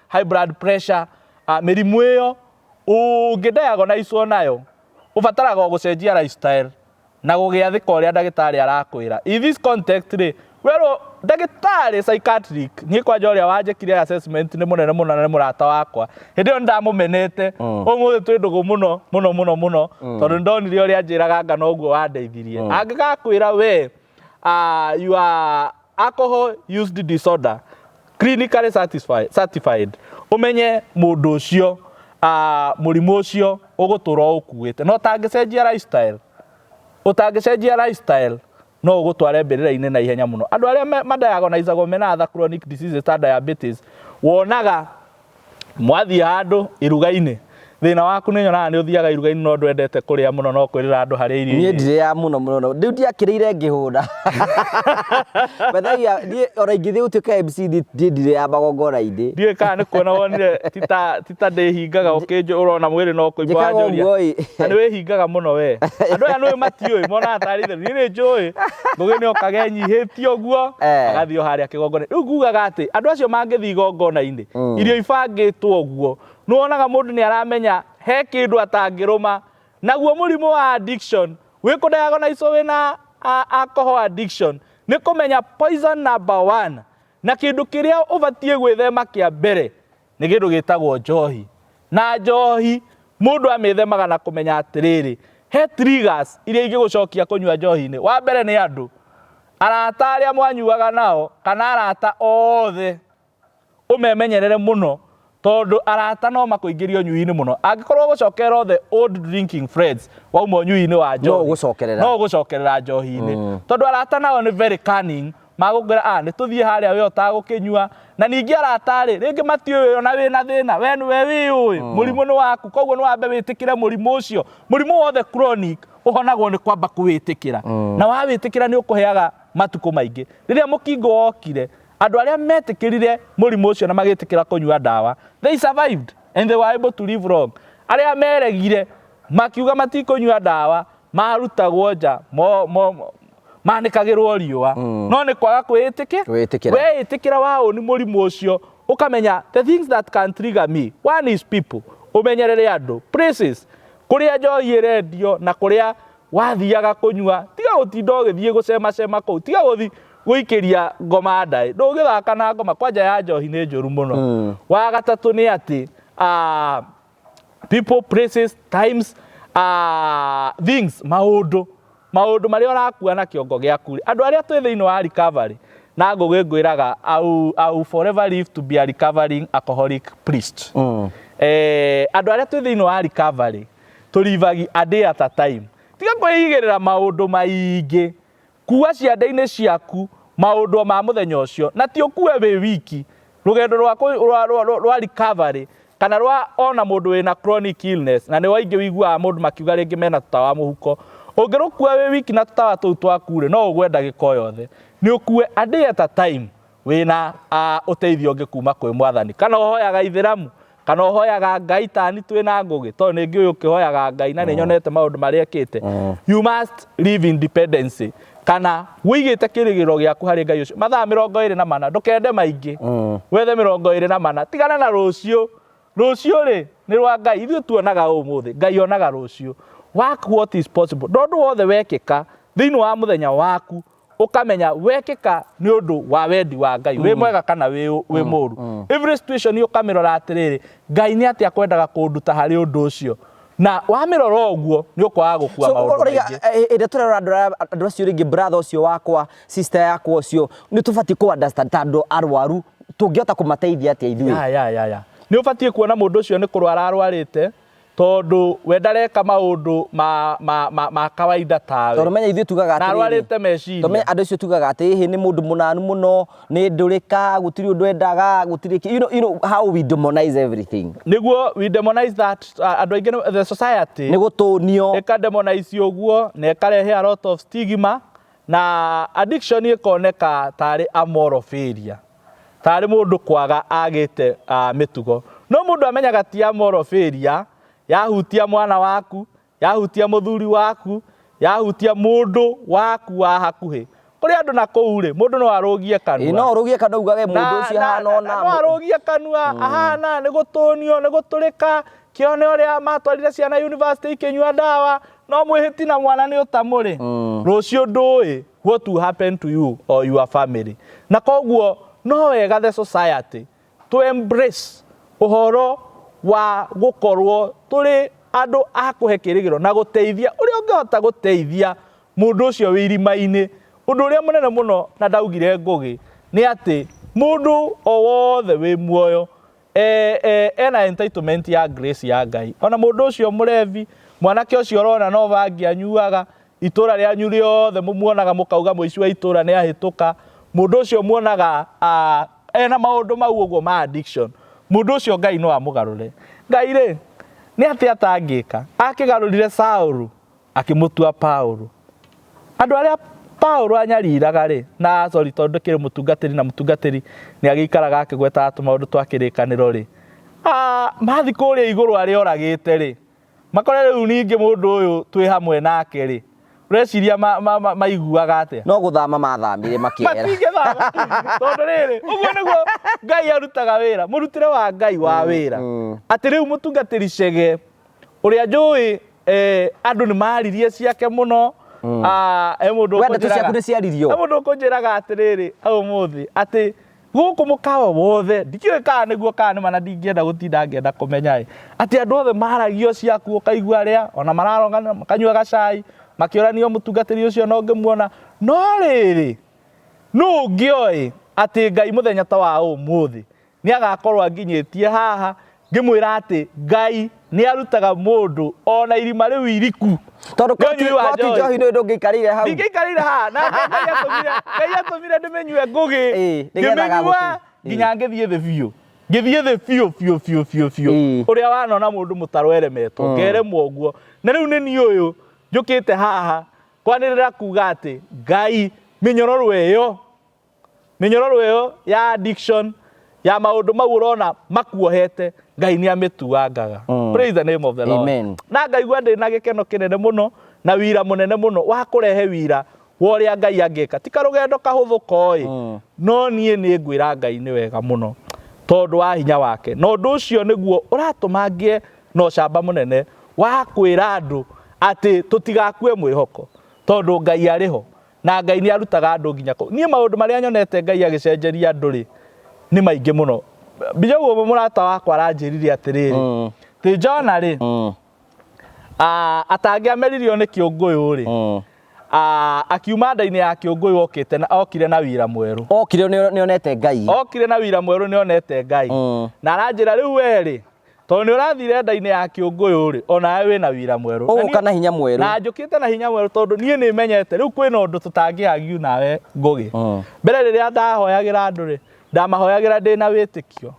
high blood pressure, mĩrimũ ĩyo ũngĩdiagnosewo nayo ũbataraga o gũcenjia lifestyle na gũgĩathĩka ũrĩa ndagĩtarĩ arakwĩra. In this context rĩ, werwo ndagĩtarĩ psychiatric, niĩ kwanja ũrĩa wanjĩkire assessment nĩ mũnene mũno na nĩ mũrata wakwa, hĩndĩ ĩyo nĩndamũmenete, ũmũthĩ twĩ ndũgũ mũno mũno mũno mũno, tondũ nĩndonire ũrĩa anjĩraga anga noguo wandeithirie. Angĩgakwĩra we you are alcohol used disorder clinically certified, ũmenye mũndũ ũcio mũrimũ ũcio ũgũtũra ũkuĩte. Na ũtangĩcenjia lifestyle, ũtangĩcenjia lifestyle no ũgũtware mbĩrĩra-inĩ na ihenya mũno. Andũ arĩa madiagnosagwo mena other chronic diseases ta diabetes, wonaga mwathiĩ handũ iruga-inĩ, thĩna waku nĩ nyonaga nĩ ũthiaga iruga-inĩ no ndwendete kũrĩa mũno no kwĩrĩra andũ harĩa irio Niĩ irĩ. ndirĩaga mũno mũno, rĩu ndiakĩrĩire ngĩhũna. Bethagia niĩ ona ingĩthiĩ gũtuĩka MC niĩ ndirĩaga magongona-inĩ. Ndiũĩ kana nĩ kuona wonire tita ndĩhingaga ũkĩnjũ ũrona mwĩrĩ no kũimba Njĩkaga wanjũria. ũguo ĩ. Na nĩ wĩhingaga mũno we. Andũ aya nĩũĩ matiũĩ monaga tarĩ itherũ. Niĩ nĩ njũĩ Ngũgĩ nĩ okaga enyihĩtie ũguo agathiĩ o harĩa kĩgongona. Rĩu ngugaga atĩ andũ acio mangĩthiĩ igongona-inĩ irio ibangĩtwo ũguo nĩ wonaga mũndũ nĩ aramenya he kĩndũ atangĩrũma. Naguo mũrimũ wa addiction wĩ kũdiagnosewo wĩna alcohol addiction nĩ kũmenya poison number one na kĩndũ kĩrĩa ũbatiĩ gwĩthema kĩa mbere nĩ kĩndũ gĩtagwo njohi. Na njohi mũndũ amĩthemaga na kũmenya atĩrĩrĩ, he triggers iria ingĩgũcokia kũnyua njohi-inĩ. Wa mbere nĩ andũ, arata arĩa mwanyuaga nao kana arata othe ũmemenyerere mũno tondũ arata no makũingĩrie ũnyui-inĩ mũno. Angĩkorwo ũgũcokerera the old drinking friends wauma ũnyui-inĩ wa njohi, No ũgũcokerera. no ũgũcokerera njohi-inĩ tondũ arata nao nĩ very cunning, magũkwĩra ah nĩ tũthiĩ harĩa we ũtagũkĩnyua. Na ningĩ arata rĩ, rĩngĩ matiũĩ ona wĩna thĩna, we nĩwe wĩyũĩ, mũrimũ nĩ waku, koguo nĩ wambe wĩtĩkĩre mũrimũ ũcio. Mũrimũ wothe chronic ũhonagwo nĩ kwamba kũwĩtĩkĩra, na wawĩtĩkĩra nĩ ũkũheaga matukũ maingĩ. Rĩrĩa mũkingo wokire, andũ arĩa metĩkĩrire mũrimũ ũcio na magĩtĩkĩra kũnyua ndawa, they survived and they were able to live long. Arĩa meregire makiuga matikũnyua ndawa, marutagwo nja, manĩkagĩrwo riũa. No nĩ kwaga kwĩĩtĩkĩra. Kwĩĩtĩkĩra. Weĩtĩkĩra waũni mũrimũ ũcio, ũkamenya the things that can trigger me. One is people, ũmenyerere andũ, places, kũrĩa njohi ĩrendio na kũrĩa wathiaga kũnyua, tiga gũtinda ũgĩthiĩ gũcemacema kũu, tiga gũthiĩ gũikĩria ngoma ndaĩ, ndũngĩthaka na ngoma, kwanja ya njohi nĩ njũru mũno. Wa gatatũ nĩ atĩ people, places, times, things, maũndũ maũndũ marĩa ũrakua na kĩongo gĩaku. Andũ arĩa twĩ thĩinĩ wa recovery, na Ngũgĩ ngwĩraga I will forever live to be a recovering alcoholic priest. Andũ arĩa twĩ thĩinĩ wa recovery tũrivagi a day at a time. Tiga kwĩigĩrĩra maũndũ maingĩ, kua ciande-inĩ ciaku maũndũ ma mũthenya ũcio, na ti ũkue wĩ wiki. Rũgendo rwa recovery kana rwa ona mũndũ wĩna chronic illness, na nĩ waingĩ wĩiguaga mũndũ makiuga rĩngĩ mena tũtawa mũhuko, ũngĩrũkua wĩ wiki na tũtawa tũu twaku rĩ, no ũgwe ndagĩka o yothe. Nĩ ũkue a day at a time wĩna ũteithio ũngĩ kuma kwĩ mwathani, kana ũhoyaga ithĩramu, kana ũhoyaga Ngai tani twĩna Ngũgĩ, tondũ nĩ ngĩũĩ ũkĩhoyaga Ngai na nĩ nyonete maũndũ marĩa ekĩte. You must live in dependency, kana wĩigĩte kĩrĩgĩrĩro gĩaku harĩ Ngai ũcio mathaa 24, ndũkende maingĩ, wethe 24, tigana na rũciũ. Rũciũ rĩ nĩ rwa Ngai, ithuĩ tuonaga ũmũthĩ, Ngai onaga rũciũ. Work what is possible. Ndũ wothe wekĩka thĩinĩ wa mũthenya waku, ũkamenya wekĩka nĩ ũndũ wa wendi wa Ngai, wĩ mwega kana wĩ mũũru. Every situation ũkamĩrora atĩrĩrĩ, Ngai nĩ atĩa kwendaga kũnduta harĩ ũndũ ũcio, na wamĩrora ũguo nĩ ũkwaga gũkua maũndũ maingĩ. Ĩrĩa tũrerora andũ acio rĩngĩ, brother ũcio wakwa, sister yakwa ũcio, nĩ tũbatiĩ kũ understand ta andũ arwaru, tũngĩhota kũmateithia atĩa ithuĩ? Ya ya ya ya nĩ ũbatiĩ kuona mũndũ ũcio nĩ kũrwara arwarĩte, tondũ we ndareka maũndũ ma kawaida tawe. Tondũ menya ithuĩ tugaga Na atĩrĩrĩ, arwarĩte meciria. Tondũ menya andũ acio tugaga atĩ ĩhĩ nĩ mũndũ mũnanu mũno, nĩ ndũrĩka, gũtirĩ ũndũ endaga, gũtirĩ you know how we demonize everything. Nĩguo we demonize that, andũ aingĩ the society nĩ gũtũnio, ĩka demonize ũguo na ĩkarehe a lot of stigma, na addiction ĩkoneka tarĩ a moral failure, tarĩ mũndũ kwaga agĩte mĩtugo. No mũndũ amenyaga ti a moral failure, yahutia mwana waku, yahutia mũthuri waku, yahutia mũndũ waku wa hakuhĩ. Kũrĩ andũ na kũu rĩ, mũndũ no arũgie kanua. No ũrũgie kanua ugage mũndũ ũcio ahana ona no arũgie kanua ahana nĩ gũtũnio, nĩ gũtũrĩka, kĩone ũrĩa matwarire ciana university ikĩnyua ndawa, no mwĩhĩti na mwana nĩ ũtamũrĩ. Rũciũ ndũĩ what will happen to you or your family. Na koguo no wega the society to embrace ũhoro wa gũkorwo tũrĩ andũ a kũhe kĩrĩgĩrĩro na gũteithia ũrĩa ũngĩhota gũteithia mũndũ ũcio wĩ irima-inĩ. Ũndũ ũrĩa mũnene mũno na ndaugire Ngũgĩ nĩ atĩ mũndũ o wothe wĩ muoyo ena entitlement ya grace ya Ngai. Ona mũndũ ũcio mũrevi, mwanake ũcio ũrona no bangi anyuaga, itũra rĩanyu rĩothe mũmuonaga mũkauga mũici wa itũra nĩ ahĩtũka, mũndũ ũcio muonaga ena maũndũ mau ũguo ma addiction, mũndũ ũcio Ngai no amũgarũre. Ngai rĩ, nĩ atĩa atangĩka? Akĩgarũrire Saũlũ akĩmũtua Paũlũ. Andũ arĩa Paũlũ anyariraga rĩ, na sorry tondũ ndĩkĩrĩ mũtungatĩri na mũtungatĩri nĩ agĩikaraga akĩgwetaga tũmaũndũ twa kĩrĩkanĩro rĩ, mathi kũrĩa igũrũ arĩa oragĩte rĩ, makore rĩu ningĩ mũndũ ũyũ twĩ hamwe nake rĩ, ũreciria maiguaga atĩa? No gũthama mathamire makĩera. Matingĩthama. Tondũ rĩrĩ, ũguo nĩguo Ngai arutaga wĩra, mũrutĩre wa Ngai wa wĩra. Atĩ rĩu mũtungatĩri Chege, ũrĩa njũĩ andũ nĩ maririe ciake mũno, He mũndũ We ndeto ciaku nĩ ciaririo. He mũndũ ũkũnjĩraga atĩrĩrĩ ũmũthĩ atĩ gũkũ mũkawa wothe ndikĩũĩ kana nĩguo kana nĩma na ndingĩenda gũtinda ngĩenda kũmenya ĩ atĩ andũ othe maragio ciaku ũkaigua arĩa ona mararogana makanyua gacai makĩũranio mũtungatĩri ũcio no ngĩmuona no rĩrĩ nũ ũngĩoĩ atĩ Ngai mũthenya ta wa ũmũthĩ nĩ agakorwo anginyĩtie haha ngĩmwĩra atĩ Ngai nĩ arutaga mũndũ ona irima rĩu iriku Tondũ Rĩa ũnyui wa koti njohi. njohi nĩ ndũngĩikarĩire hau. Ndingĩikarĩire haha na Ngai atũmire Ngai atũmire ndĩmĩnyue ngũgĩ Ĩĩ, nĩgetha ngĩmĩnyua agagũteithia. nginya ngĩthiĩ thĩ biũ ngĩthiĩ thĩ biũ biũ biũ biũ biũ ũrĩa wanona mũndũ mũtaro eremetwo ngeremwo ũguo na rĩu nĩ niĩ ũyũ njũkĩte haha kwanĩrĩra kuga atĩ Ngai mĩnyororo ĩyo mĩnyororo ĩyo ya addiction ya maũndũ mau ũrona makuohete Ngai nĩ amĩtuangaga. Praise the name of the Lord. Amen. Na ngaigua ndĩ na gĩkeno kĩnene mũno na wira mũnene mũno wa kũrehe wira wa ũrĩa Ngai angĩka. Ti karũgendo kahũthũ koĩ, no niĩ nĩ ngwĩra Ngai nĩ wega mũno tondũ wa hinya wake. Na ũndũ ũcio nĩguo ũratũma ngĩe na ũcamba mũnene wa kwĩra andũ atĩ tũtigakue mwĩhoko tondũ Ngai arĩ ho. Na Ngai nĩ arutaga andũ nginya kũu. Niĩ maũndũ marĩa nyonete Ngai agĩcenjeria andũ rĩ, nĩ maingĩ mũno. Mbijogu ũmwe mũrata wakwa aranjĩrire atĩrĩrĩ, tĩ Jona rĩ, atangĩameririo nĩ kĩũngũyũ rĩ, akiuma nda-inĩ ya kĩũngũyũ okĩte na okire na wira mwerũ. Okire nĩ onete Ngai. Okire na wira mwerũ nĩ onete Ngai. Na aranjĩra rĩu we rĩ, tondũ nĩ ũrathire nda-inĩ ya kĩũngũyũ rĩ, onawe wĩna wira mwerũ. Ũgũka na hinya mwerũ. Na njũkĩte na hinya mwerũ tondũ niĩ nĩ menyete rĩu kwĩna ũndũ tũtangĩagiu nawe Ngũgĩ. Mbere rĩrĩa ndahoyagĩra andũ rĩ, ndamahoyagĩra ndĩna wĩtĩkio.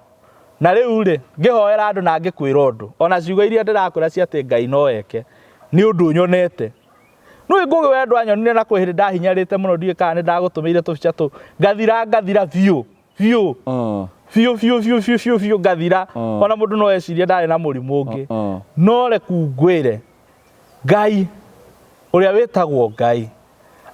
Na rĩu rĩ, ngĩhoera andũ na ngĩkwĩra ũndũ, ona ciugo iria ndĩrakwĩra cia atĩ Ngai no eke, nĩ ũndũ nyonete. Nĩũĩ Ngũgĩ we ndwanyonire na kwĩ hĩndĩ ndahinyarĩte mũno ndiũĩ kana nĩ ndagũtũmĩire tũbica tũu, ngathira ngathira biũ. Biũ biũ biũ biũ biũ biũ biũ ngathira ona mũndũ no ecirie ndarĩ na mũrimũ ũngĩ no reku ngwĩre Ngai ũrĩa wĩtagwo Ngai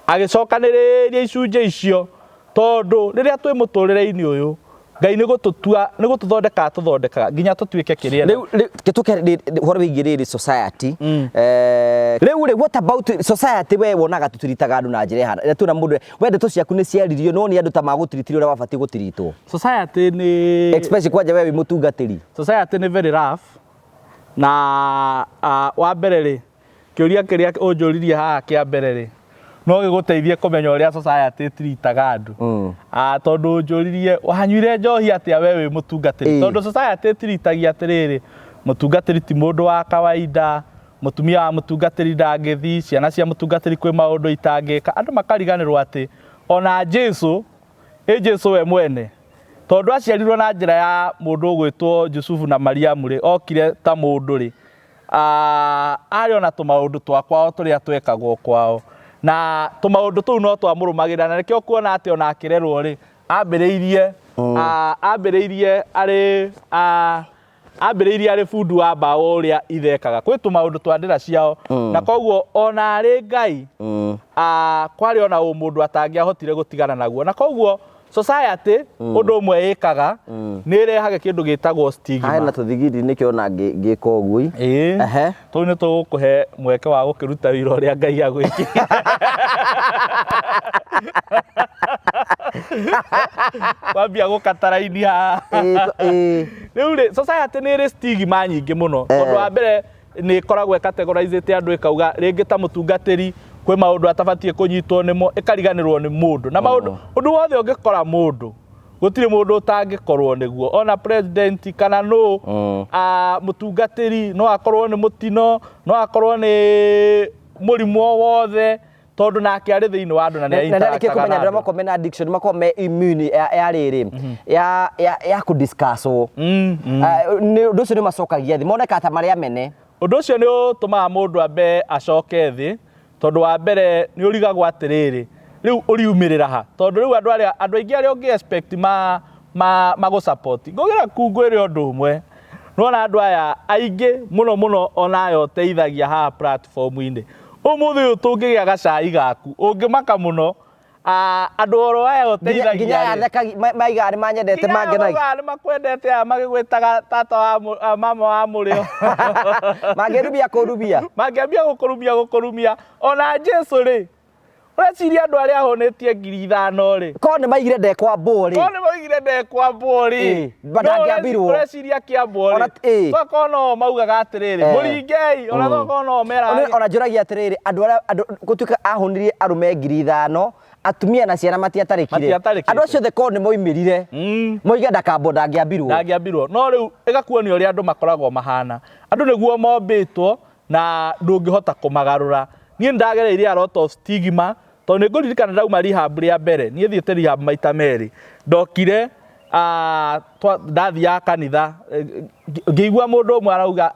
agĩcokanĩrĩria icunjĩ icio tondũ rĩrĩa twĩ mũtũrĩre-inĩ ũyũ Ngai nĩ gũtũtua nĩ gũtũthondeka atũthondekaga nginya tũtuĩke kĩrĩa Rĩu gĩtũke ũhoro wĩgiĩ rĩrĩ society. Rĩu rĩ what about society we wonaga tũtiritaga andũ na njĩra ĩhana ĩrĩa tuona mũndũ we ndeto ciaku nĩ ciaririo no nĩ andũ ta magũtiritire ũrĩa wabatiĩ gũtiritwo. Society nĩ Especially kwanja we wĩ mũtungatĩri. Society nĩ very rough na wa mbere rĩ kĩũria kĩrĩa ũnjũririe haha kĩa mbere rĩ no gĩgũteithie kũmenya ũrĩa society ĩtiritaga andũ. Tondũ ũnjũririe wanyuire njohi atĩa we wĩ mũtungatĩri. Tondũ society ĩtiritagia atĩrĩrĩ mũtungatĩri ti mũndũ wa kawaida, mũtumia wa mũtungatĩri ndangĩthiĩ, ciana cia mũtungatĩri kwĩ maũndũ itangĩka. Andũ makariganĩrwo atĩ ona Jesu, ĩ Jesu we mwene tondũ aciarirwo na njĩra ya mũndũ ũgwĩtwo Jusufu na Mariamu rĩ, okire ta mũndũ rĩ, arĩ ona tũmaũndũ twa kwao tũrĩa twekagwo kwao. Na tũmaũndũ tũu no twamũrũmagĩrĩra na nĩkĩo ũkuona atĩ ona akĩrerwo rĩ, ambĩrĩirie ambĩrĩirie arĩ ambĩrĩirie arĩ bundi wa mbaũ ũrĩa ithe ekaga. Kwĩ tũmaũndũ twa ndĩra ciao na koguo ona arĩ Ngai kwarĩ ona ũmũndũ atangĩahotire gũtigana naguo. Na koguo society ũndũ ũmwe ĩkaga nĩ ĩrehaga kĩndũ gĩtagwo stigma. Haha hena tũthigiri nĩkĩo ona ngĩka ũguo. Ĩĩ. Tũu nĩ tũgũkũhe mweke wa gũkĩruta wĩra ũrĩa Ngai agwĩkĩire. Wambia gũkata raini haha. Rĩu rĩ, society nĩ ĩrĩ stigma nyingĩ mũno. Tondũ wa mbere nĩ ĩkoragwo ĩcategorizĩte andũ ĩkauga rĩngĩ ta mũtungatĩri kwĩ maũndũ atabatiĩ kũnyitwo nĩmo, ĩkariganĩrwo nĩ mũndũ. Na maũndũ, ũndũ wothe ũngĩkora mũndũ, gũtirĩ mũndũ ũtangĩkorwo nĩguo. Ona president kana nũ, mũtungatĩri no akorwo nĩ mũtino, no akorwo nĩ mũrimũ o wothe, tondũ nake arĩ thĩinĩ wa andũ na nĩ Na ndarĩkia interactaga kũmenya na andũ arĩa andũ. makoragwo mena addiction makoragwo me immune ya rĩrĩ ya kũ discuss-wo. Nĩ ũndũ ũcio nĩ ũmacokagia thĩ, monekaga ta marĩ amene. Ũndũ ũcio nĩ ũtũmaga mũndũ ambe acoke thĩ, tondũ wa mbere nĩ ũrigagwo atĩrĩrĩ, rĩu ũriumĩrĩra ha? Tondũ rĩu andũ arĩa, andũ aingĩ arĩa ũngĩ expect magũ support. Ngũgĩra ku ngwĩre ũndũ ũmwe, nĩwona andũ aya aingĩ mũno mũno ona aya ũteithagia haha platform-inĩ, ũmũthĩ ũyũ tũngĩgĩa gacai gaku, ũngĩmaka mũno Andũ oro aya Nginya ũteithagia nginya aya rĩ, thekagi maigaga nĩ manyendete nginya aya mangenagia. maugaga nĩ makwendete aya magĩgwĩtaga tata wa mama wa mũrĩo. Mangĩrumia kũrumia. Mangĩambia gũkũrumia gũkũrumia. Ona Jesu rĩ, ũreciria andũ arĩa ahũnĩtie 5,000 rĩ, Korwo nĩ maigire ndekwambwo rĩ. Korwo nĩ maugire ndekwambwo rĩ, Ba no ndangĩambirwo. ũreciria kĩambwo Ona rĩ, tokorwo no maugaga atĩrĩrĩ, mũringei, ona tokorwo no meraga Ona njũragia atĩrĩrĩ, andũ arĩa andũ gũtuĩka ahũnirie arũme 5,000, atumia na ciana matiatarĩkire. Matiatarĩkĩte. Andũ acio othe korwo nĩ moimĩrire, moige ndakambwo ndangĩambirwo. Ndangĩambirwo. No rĩu ĩgakuonia ũrĩa andũ makoragwo mahana. Andũ nĩguo mombĩtwo na ndũngĩhota kũmagarũra. Niĩ nĩndagereire a lot of stigma, tondũ nĩ ngũririkana ndauma rehab rĩa mbere, niĩ thiĩte rehab maita merĩ. Ndokire ndathiaga kanitha, ngĩigua mũndũ ũmwe arauga,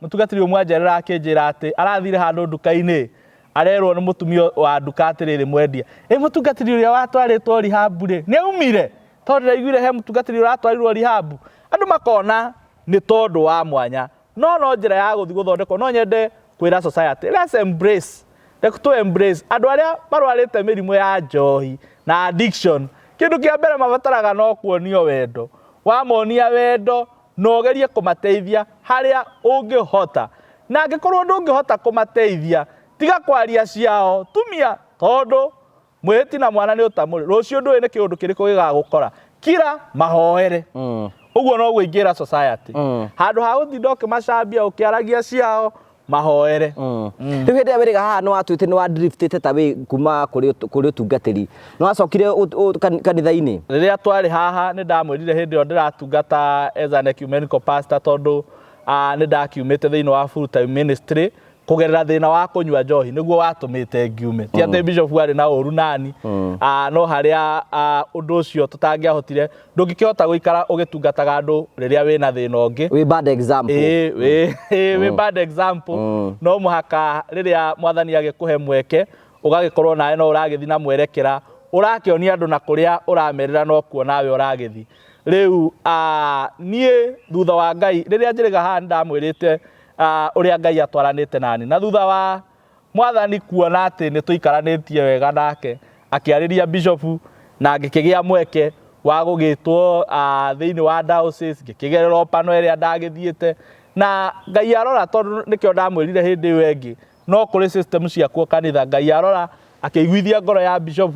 mũtungatĩri ũmwe anjerera akĩnjĩra atĩ arathire handũ nduka-inĩ, arerwo nĩ mũtumia wa nduka atĩrĩrĩ mwendia, ĩ mũtungatĩri ũrĩa watwarĩtwo rehab rĩ, nĩ aumire? Tondũ ndĩraiguire he mũtungatĩri ũratwarirwo rehab. Andũ makona nĩ tondũ wa mwanya. No no njĩra ya gũthiĩ gũthondekwo, no nyende kwĩra society, let's embrace, reke tũ embrace andũ arĩa marwarĩte mĩrimũ ya njohi na addiction. Kĩndũ kĩa mbere mabataraga no kuonio wendo. Wamonia wendo na ũgerie kũmateithia harĩa ũngĩhota. Na angĩkorwo ndũngĩhota kũmateithia, tiga kwaria ciao, tumia, tondũ mwĩhĩti na mwana nĩ ũtamũrĩ. Rũciũ ndũĩ nĩ kĩũndũ kĩrĩkũ gĩgagũkora. Kira mahoere. Ũguo noguo ingĩra society. Handũ ha gũtinda ũkĩmacambia ũkĩaragia ciao, mahoere. Rĩu hĩndĩ ĩrĩa wĩrĩga haha nĩ watuĩte nĩ wadriftĩte ta wĩ kuma kũrĩ ũtungatĩri. Nĩ wacokire kanitha-inĩ? Rĩrĩa twarĩ haha nĩ ndamwĩrire hĩndĩ ĩyo ndĩratungata as an ecumenical pastor tondũ nĩ ndakiumĩte thĩinĩ wa full time ministry kũgerera thĩna wa kũnyua njohi nĩguo watũmĩte ngiume. Ti atĩ bishop arĩ na ũru nani, no harĩa ũndũ ũcio tũtangĩahotire, ndũngĩkĩhota gũikara ũgĩtungataga andũ rĩrĩa wĩna thĩna ũngĩ. Wĩ bad example. Ĩĩ, wĩ bad example. No mũhaka rĩrĩa mwathani agĩkũhe mweke, ũgagĩkorwo nawe no ũragĩthiĩ na mwerekera, ũrakĩonia andũ na kũrĩa ũramerĩra no kuo nawe ũragĩthiĩ. Rĩu niĩ thutha wa Ngai, rĩrĩa njĩrĩga haha nĩndamwĩrĩte ũrĩa Ngai atwaranĩte nani. Na thutha wa mwathani kuona atĩ nĩ tũikaranĩtie wega nake, akĩarĩria bishop na ngĩkĩgĩa mweke wa gũgĩtwo thĩinĩ wa diocese, ngĩkĩgerera pano ĩrĩa ndagĩthiĩte. Na Ngai arora, tondũ nĩkĩo ndamwĩrire hĩndĩ ĩyo ĩngĩ, no kũrĩ system ciakuo kanitha, Ngai arora akĩiguithia ngoro ya bishop,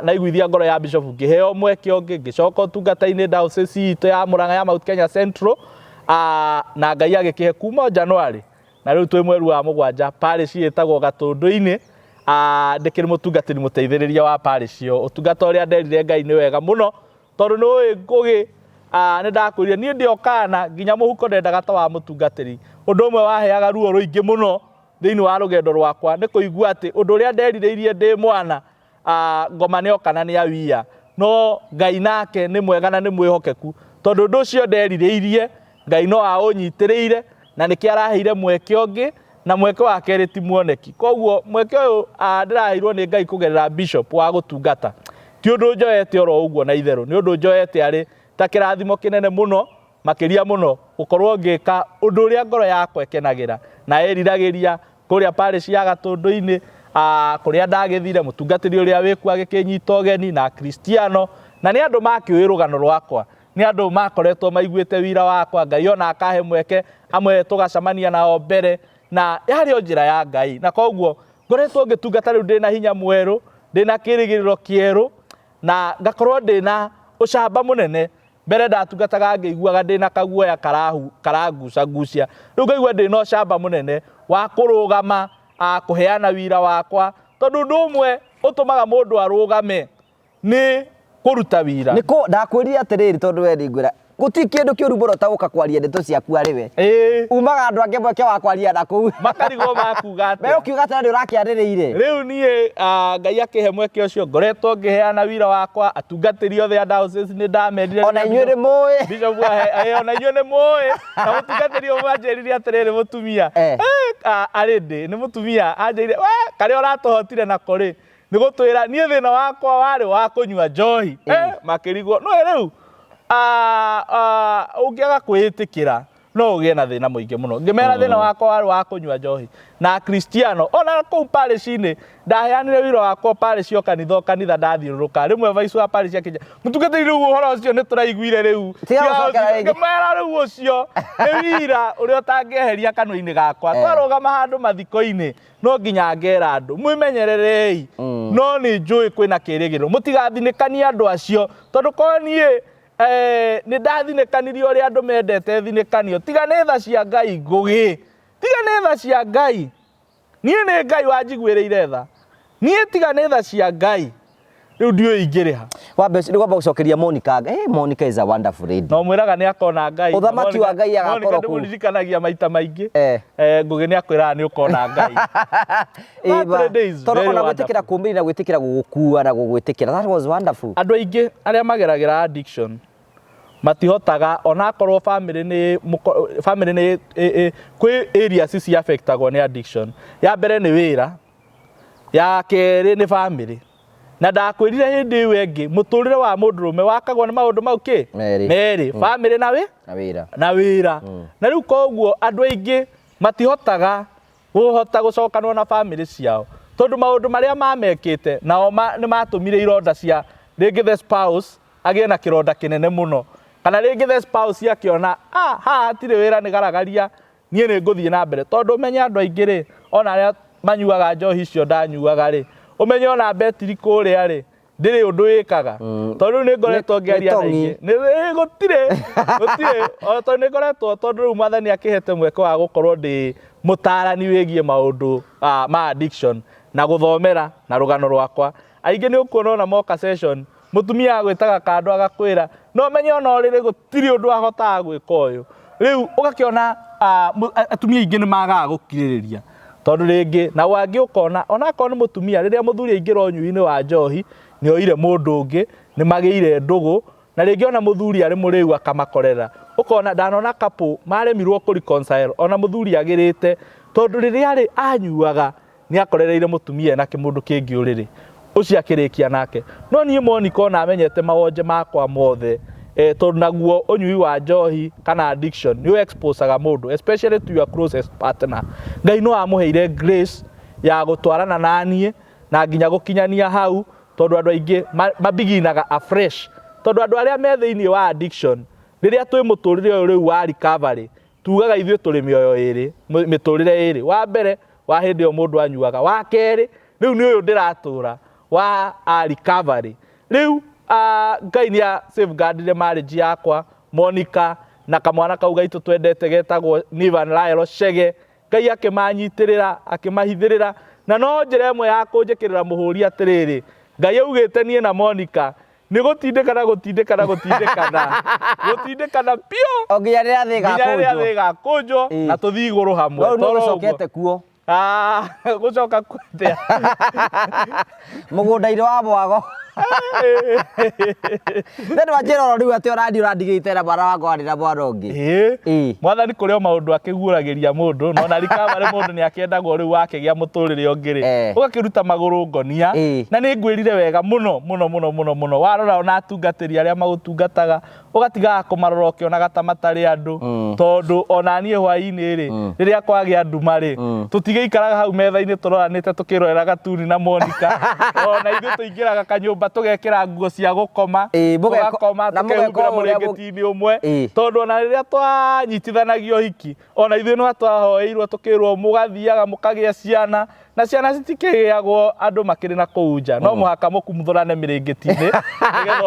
na iguithia ngoro ya bishop, ngĩheo mweke ũngĩ, ngĩcoka ũtungata-inĩ diocese itũ ya Murang'a ya Mount Kenya Central, na Ngai agĩkĩhe kuma January, na rĩu twĩ mweri wa 7, parish ĩtagwo Gatũndũ-inĩ, ndĩkĩrĩ mũtungatĩri mũteithĩrĩria wa parish ĩyo. Ũtungata ũrĩa nderire Ngai nĩ wega mũno, tondũ nĩ ũĩ Ngũgĩ, nĩ ndakwĩrire niĩ ndĩ o kana nginya mũhuko ndendaga ta wa mũtungatĩri. Ũndũ ũmwe waheaga ruo rũingĩ mũno thĩinĩ wa rũgendo rwakwa nĩ kũigua atĩ ũndũ ũrĩa nderirĩirie ndĩ mwana, ngoma nĩ okana nĩ awia. No Ngai nake nĩ mwega na nĩ mwĩhokeku, tondũ ũndũ ũcio nderirĩirie Ngai no aũnyitĩrĩire, na nĩkĩo araheire mweke ũngĩ, na mweke wa kerĩ ti muoneki. Koguo mweke ũyũ ndĩraheirwo nĩ Ngai kũgerera bishop wa gũtungata, ti ũndũ njoete oro ũguo na itherũ, nĩ ũndũ njoete arĩ ta kĩrathimo kĩnene mũno, makĩria mũno gũkorwo ngĩka ũndũ ũrĩa ngoro yakwa ĩkenagĩra na ĩriragĩria kũrĩa parish ya Gatũndũ-inĩ, kũrĩa ndagĩthire, mũtungatĩri ũrĩa wĩkuo agĩkĩnyita ũgeni na Akristiano, na nĩ andũ makĩũĩ rũgano rwakwa, nĩ andũ makoretwo maiguĩte wira wakwa, Ngai ona akahe mweke, amwe tũgacemania nao mbere, na yarĩ o njĩra ya Ngai. Na koguo ngoretwo ngĩtungata rĩu ndĩna hinya mwerũ, ndĩna kĩrĩgĩrĩro kĩerũ, na ngakorwo ndĩna ũcamba mũnene. Mbere ndatungataga ngĩiguaga ndĩna kaguoya karangucangucia, rĩu ngaigua ndĩna ũcamba mũnene wa kũrũgama, kũheana wira wakwa, tondũ ũndũ ũmwe ũtũmaga mũndũ arũgame nĩ kũruta wira. Nĩ kũ ndakwĩrire atĩrĩrĩ, tondũ we nĩngwĩra gũtirĩ kĩndũ kĩũru mũno ta gũka kwaria ndeto ciaku arĩ we. Umaga andũ angĩ mweke wa kwaria na kũu. Makarigwo makuga atĩa. We ũkiuga atĩrĩ nĩ ũrakĩarĩrĩire. Rĩu niĩ Ngai akĩhe mweke ũcio, ngoretwo ngĩheana wira wakwa, atungatĩri othe a diocese nĩ ndamerire. Ona inyuĩ nĩ mũĩ. Bishop ona inyuĩ nĩ mũĩ. Na mũtungatĩri ũmwe anjĩrire atĩrĩrĩ, mũtumia. Arĩ ndĩ, nĩ mũtumia, anjĩrire, we, karĩa ũratũhotire nako rĩ, nĩ gũtwĩra niĩ thĩna wakwa warĩ wa kũnyua njohi. Makĩrigwo. No rĩu, ũngĩaga kwĩĩtĩkĩra, No ũgĩe na thĩna mũingĩ mũno. Ngĩmera thĩna wakwa warĩ wa kũnyua njohi na Akristiano ona kũu parish-inĩ ndaheanire wĩra wakwa parish o kanitha o kanitha ndathiũrũrũka rĩmwe vice wa parish akĩnjĩra mũtungatĩri rĩu ũhoro ũcio nĩ tũraiguire rĩu. Tiga gũcokera rĩngĩ. Ngĩmwĩra rĩu ũcio nĩ wira ũrĩa ũtangĩeheria kanua-inĩ gakwa. Twarũgama handũ mathiko-inĩ no nginya ngera andũ mwĩmenyererei, no nĩ njũĩ kwĩna kĩrĩgĩrĩro, mũtigathinĩkanie andũ acio tondũ korwo niĩ nĩ ndathinĩkanirie ũrĩa andũ mendete thinĩkanio. Tiga nĩ tha cia Ngai Ngũgĩ, tiga nĩ tha cia Ngai, niĩ nĩ Ngai wanjiguĩrĩire tha, niĩ tiga nĩ tha cia Ngai rĩu ndiũĩ ingĩrĩha. Wambe nĩ kwamba gũcokeria Monica. Hey, Monica is a wonderful lady. No mwĩraga nĩ akona Ngai. Ũthamaki wa Ngai agakorwo Monica kũu. ndĩmũririkanagia maita maingĩ. Ngũgĩ nĩ akwĩraga nĩ ũkona Ngai. That lady is Tondũ very ona gwĩtĩkĩra wonderful. kũmbĩrĩra na gwĩtĩkĩra gũgũkua na gũgwĩtĩkĩra, that was wonderful. Andũ aingĩ arĩa mageragĩra addiction matihotaga, onakorwo family nĩ family nĩ kwĩ areas ci affectagwo nĩ addiction. Ya mbere nĩ wĩra, ya kerĩ nĩ family. Na ndakwĩrire hĩndĩ ĩyo ĩngĩ mũtũrĩre wa mũndũrũme wakagwo nĩ maũndũ mau kĩ Merĩ. Merĩ, family na wĩ Na wĩra. Na wĩra. Na rĩu koguo andũ aingĩ matihotaga gũhota gũcokanwo na family ciao tondũ maũndũ marĩa mamekĩte nao nĩ matũmire ironda cia rĩngĩ the spouse agĩe na kĩronda kĩnene mũno, kana rĩngĩ the spouse akĩona haha hatirĩ wĩra nĩ garagaria, niĩ nĩ ngũthiĩ na mbere. Tondũ ũmenye andũ aingĩ rĩ, ona arĩa manyuaga njohi icio ndanyuaga rĩ, ũmenye ona betiri kũrĩa rĩ ndĩrĩ ũndũ ĩkaga, tondũ rĩu nĩ ngoretwo ngĩaria na aingĩ. Gũtirĩ gũtirĩ, o tondũ nĩ ngoretwo, tondũ rĩu Mwathani akĩhete mweke wa gũkorwo ndĩ mũtarani wĩgiĩ maũndũ ma addiction na gũthomera na rũgano rwakwa. Aingĩ nĩ ũkuona ona moka session, mũtumia agwĩtaga kando agakwĩra no menye ona ũrĩrĩ gũtirĩ ũndũ ahotaga gwĩka ũyũ. Rĩu ũgakĩona atumia aingĩ nĩ magaga gũkirĩrĩria tondũ rĩngĩ na wangĩ ũkona onakorwo nĩ mũtumia, rĩrĩa mũthuri aingĩra ũnyui-inĩ wa njohi nĩ oire mũndũ ũngĩ, nĩ magĩire ndũgũ, na rĩngĩ ona mũthuri arĩ mũrĩu akamakorera. Ũkona ndanona couple maremirwo kũ reconcile ona mũthuri agĩrĩte, tondũ rĩrĩa arĩ anyuaga nĩ akorereire mũtumia ena kĩmũndũ kĩngĩ ũrĩrĩ ũcio akĩrĩkia nake. No niĩ Monica ona amenyete mawonje makwa mothe, tondũ naguo ũnyui wa njohi kana addiction nĩ exposaga mũndũ especially to your closest partner. Ngai no amũheire grace ya gũtwarana naniĩ na nginya gũkinyania hau, tondũ andũ aingĩ mabiginaga afresh, tondũ andũ arĩa me thĩinĩ wa addiction rĩrĩa twĩ mũtũrĩre ũyũ rĩu wa recovery, tugaga ithuĩ tũrĩ mĩoyo ĩrĩ, mĩtũrĩre ĩrĩ. Wa mbere wa hĩndĩ ĩyo mũndũ anyuaga, wa kerĩ rĩu nĩ ũyũ ndĩratũra wa recovery. Rĩu Ngai nĩ a safeguardire marriage yakwa, Monica na kamwana kau gaitũ twendete getagwo Nivan Laelo Chege. Ngai akĩmanyitĩrĩra, akĩmahithĩrĩra, na no njĩra ĩmwe ya kũnjĩkĩrĩra mũhũri atĩrĩrĩ, Ngai augĩte niĩ na Monica nĩ gũtindĩkana gũtindĩkana gũtindĩkana gũtindĩkana biũ o nginya rĩrĩa thĩ nginya rĩrĩa ĩgakũnjwo. Thĩ ĩgakũnjwo na tũthiĩ igũrũ hamwe. No rĩu nĩ Toro ũguo. ũgĩcokete kuo. Gũcoka kwĩtia mũgũnda-inĩ wa mwago. Then wanjĩra oro rĩu atĩ ũrandiĩ ũrandigĩte na mwana wakwa warĩ na mwana ũngĩ. Ĩĩ. Mwathani kũrĩ o maũndũ akĩguũragĩria mũndũ, na ona recovery mũndũ nĩ akĩendagwo rĩu wakĩgĩa mũtũrĩre ũngĩ rĩ, ũgakĩruta magũrũ ngonia. Na nĩ ngwĩrire wega mũno mũno mũno mũno mũno, warora ona atungatĩri arĩa magũtungataga ũgatigaga kũmarora ũkĩonaga ta matarĩ andũ, tondũ ona niĩ hwaĩ-inĩ rĩ, rĩrĩa kwagĩa nduma rĩ, tũtigĩikaraga hau metha-inĩ tũroranĩte tũkĩrorera gatuni na Monica. Ona ithuĩ tũingĩraga kanyũmba tũgekĩra nguo cia gũkoma, tũgakoma na mũgeka tũkehumbĩra ũrĩa mũrĩngĩti-inĩ ũmwe, Ĩĩ. tondũ ona rĩrĩa twanyitithanagia ũhiki ona ithuĩ no twahoeirwo tũkĩrwo mũgathiaga mũkagĩa ciana, na ciana citikĩgĩagwo andũ makĩrĩ na kũu nja, no mũhaka mũkumuthũrane mĩrĩngĩti-inĩ nĩgetha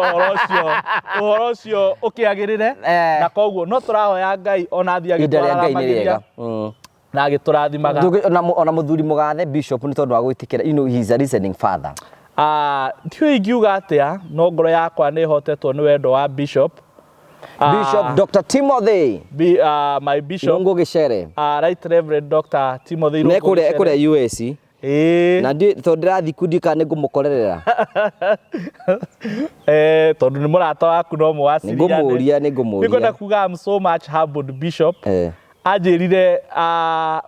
ũhoro ũcio ũkĩagĩrĩre. Na koguo no tũrahoya Ngai ona athiĩ Ihinda rĩa Ngai nĩ rĩega. agĩtũararamagĩria na agĩtũrathimaga. Ona mũthuri mũgathe Bishop nĩ tondũ wa gwĩtĩkĩra, you know, he is a listening father. Ndiũĩ ingiuga atĩa, no ngoro yakwa nĩ ĩhotetwo nĩ wendo wa Bishop. Bishop Dr. Timothy My Bishop Irungu Gichere. Right Reverend Dr. Timothy Irungu Ne Gichere. kũrĩa US. Na ndi tondũ ndĩrathiĩ kundi kana nĩ ngũmũkorerera. Tondũ nĩ mũrata waku no mũwaciriane. Nĩngũmũria, nĩngũmũria. Nĩngwenda kuga I'm so much humbled Bishop. Anjĩrire,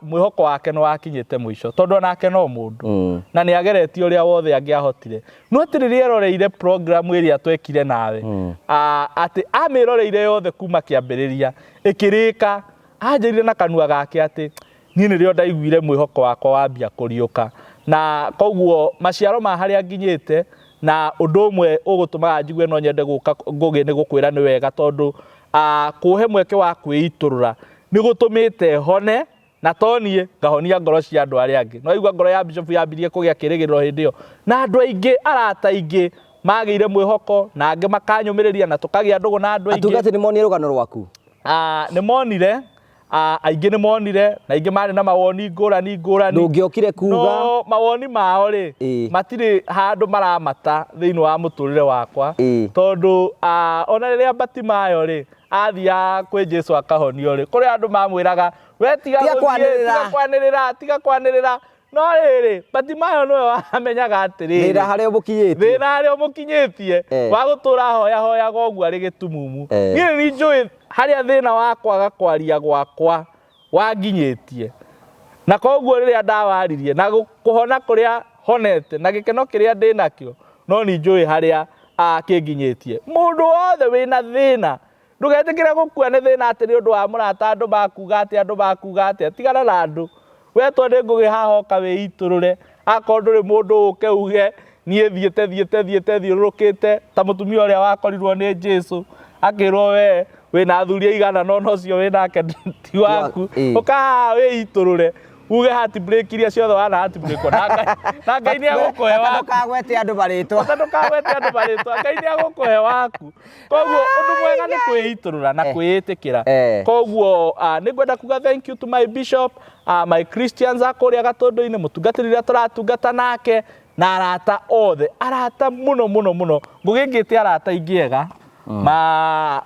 mwĩhoko wake nĩ wakinyĩte mũico, tondũ onake no mũndũ. Na nĩ ageretie ũrĩa wothe angĩahotire. No atĩ rĩrĩa eroreire program ĩrĩa twekire nawe, atĩ amĩroreire yothe kuma kĩambĩrĩria, ĩkĩrĩka, Anjĩrire na kanua gake atĩ niĩ nĩrĩo ndaiguire mwĩhoko wakwa wambia kũriũka. Na koguo maciaro ma harĩa nginyĩte na ũndũ ũmwe ũgũtũmaga njigue no nyende gũka Ngũgĩ nĩ gũkwĩra nĩ wega tondũ kũhe mweke wa kwĩitũrũra nĩ gũtũmĩte hone na to niĩ ngahonia ngoro cia andũ arĩa angĩ. Nĩwaigua ngoro ya Bishop yambirie kũgĩa kĩrĩgĩrĩro hĩndĩ ĩyo na andũ aingĩ arata aingĩ magĩire mwĩhoko na angĩ makanyũmĩrĩria na tũkagĩa ndũgũ na andũ aingĩ. Atungati nĩ monire rũgano rwaku? Nĩ monire, aingĩ nĩ monire na aingĩ marĩ na mawoni ngũrani ngũrani. Ndũngĩokire kuga. No mawoni mao rĩ, matirĩ handũ maramata thĩinĩ wa mũtũrĩre wakwa. Tondũ ona rĩrĩa Batimayo rĩ, athiaga kwĩ Jesu akahonio rĩ, kũrĩ andũ mamwĩraga we tiga Tiga gũthiĩ, kwanĩrĩra. tiga kwanĩrĩra, tiga kwanĩrĩra. No rĩrĩ, Batimayo nĩwe wamenyaga atĩrĩrĩ, Thĩna harĩa ũmũkinyĩtie. Thĩna harĩa ũmũkinyĩtie, wa gũtũra hoya hoyaga ũguo arĩ gĩtumumu. Niĩ nĩ njũĩ harĩa thĩna wa kwaga kwaria gwakwa wanginyĩtie. Na koguo rĩrĩa ndawaririe na kũhona kũrĩa honete na gĩkeno kĩrĩa ndĩ nakĩo, no nĩ njũĩ harĩa kĩnginyĩtie. Mũndũ wothe wĩna thĩna, ndũgetĩkĩre gũkua nĩ thĩna atĩ nĩ ũndũ wa mũrata andũ makuga atĩa, andũ makuga atĩa, tigana na andũ. Wetwo nĩ Ngũgĩ haha ũka wĩitũrũre, akorwo ndũrĩ mũndũ ũke uge niĩ thiĩte thiĩte thiĩte thiũrũrũkĩte ta mũtumia ũrĩa wakorirwo nĩ Jesu akĩrwo we wĩna athuri aigana no na ũcio wĩnake ti waku. Ũka haha wĩitũrũre uge heartbreak iria ciothe wana heartbreak na Ngai, na Ngai nĩ egũkũhe waku. Ndũkagwete andũ marĩtwa. Ndũkagwete andũ marĩtwa, Ngai nĩ egũkũhe waku. Koguo ũndũ mwega nĩ kwĩitũrũra na kwĩĩtĩkĩra. Koguo nĩ ngwenda kuga thank you to my bishop, my Christians a kũrĩa Gatũndũ-inĩ, mũtungatĩri ũrĩa tũratungata nake na arata othe, arata mũno mũno mũno. Ngũgĩ ngĩte arata aingĩ ega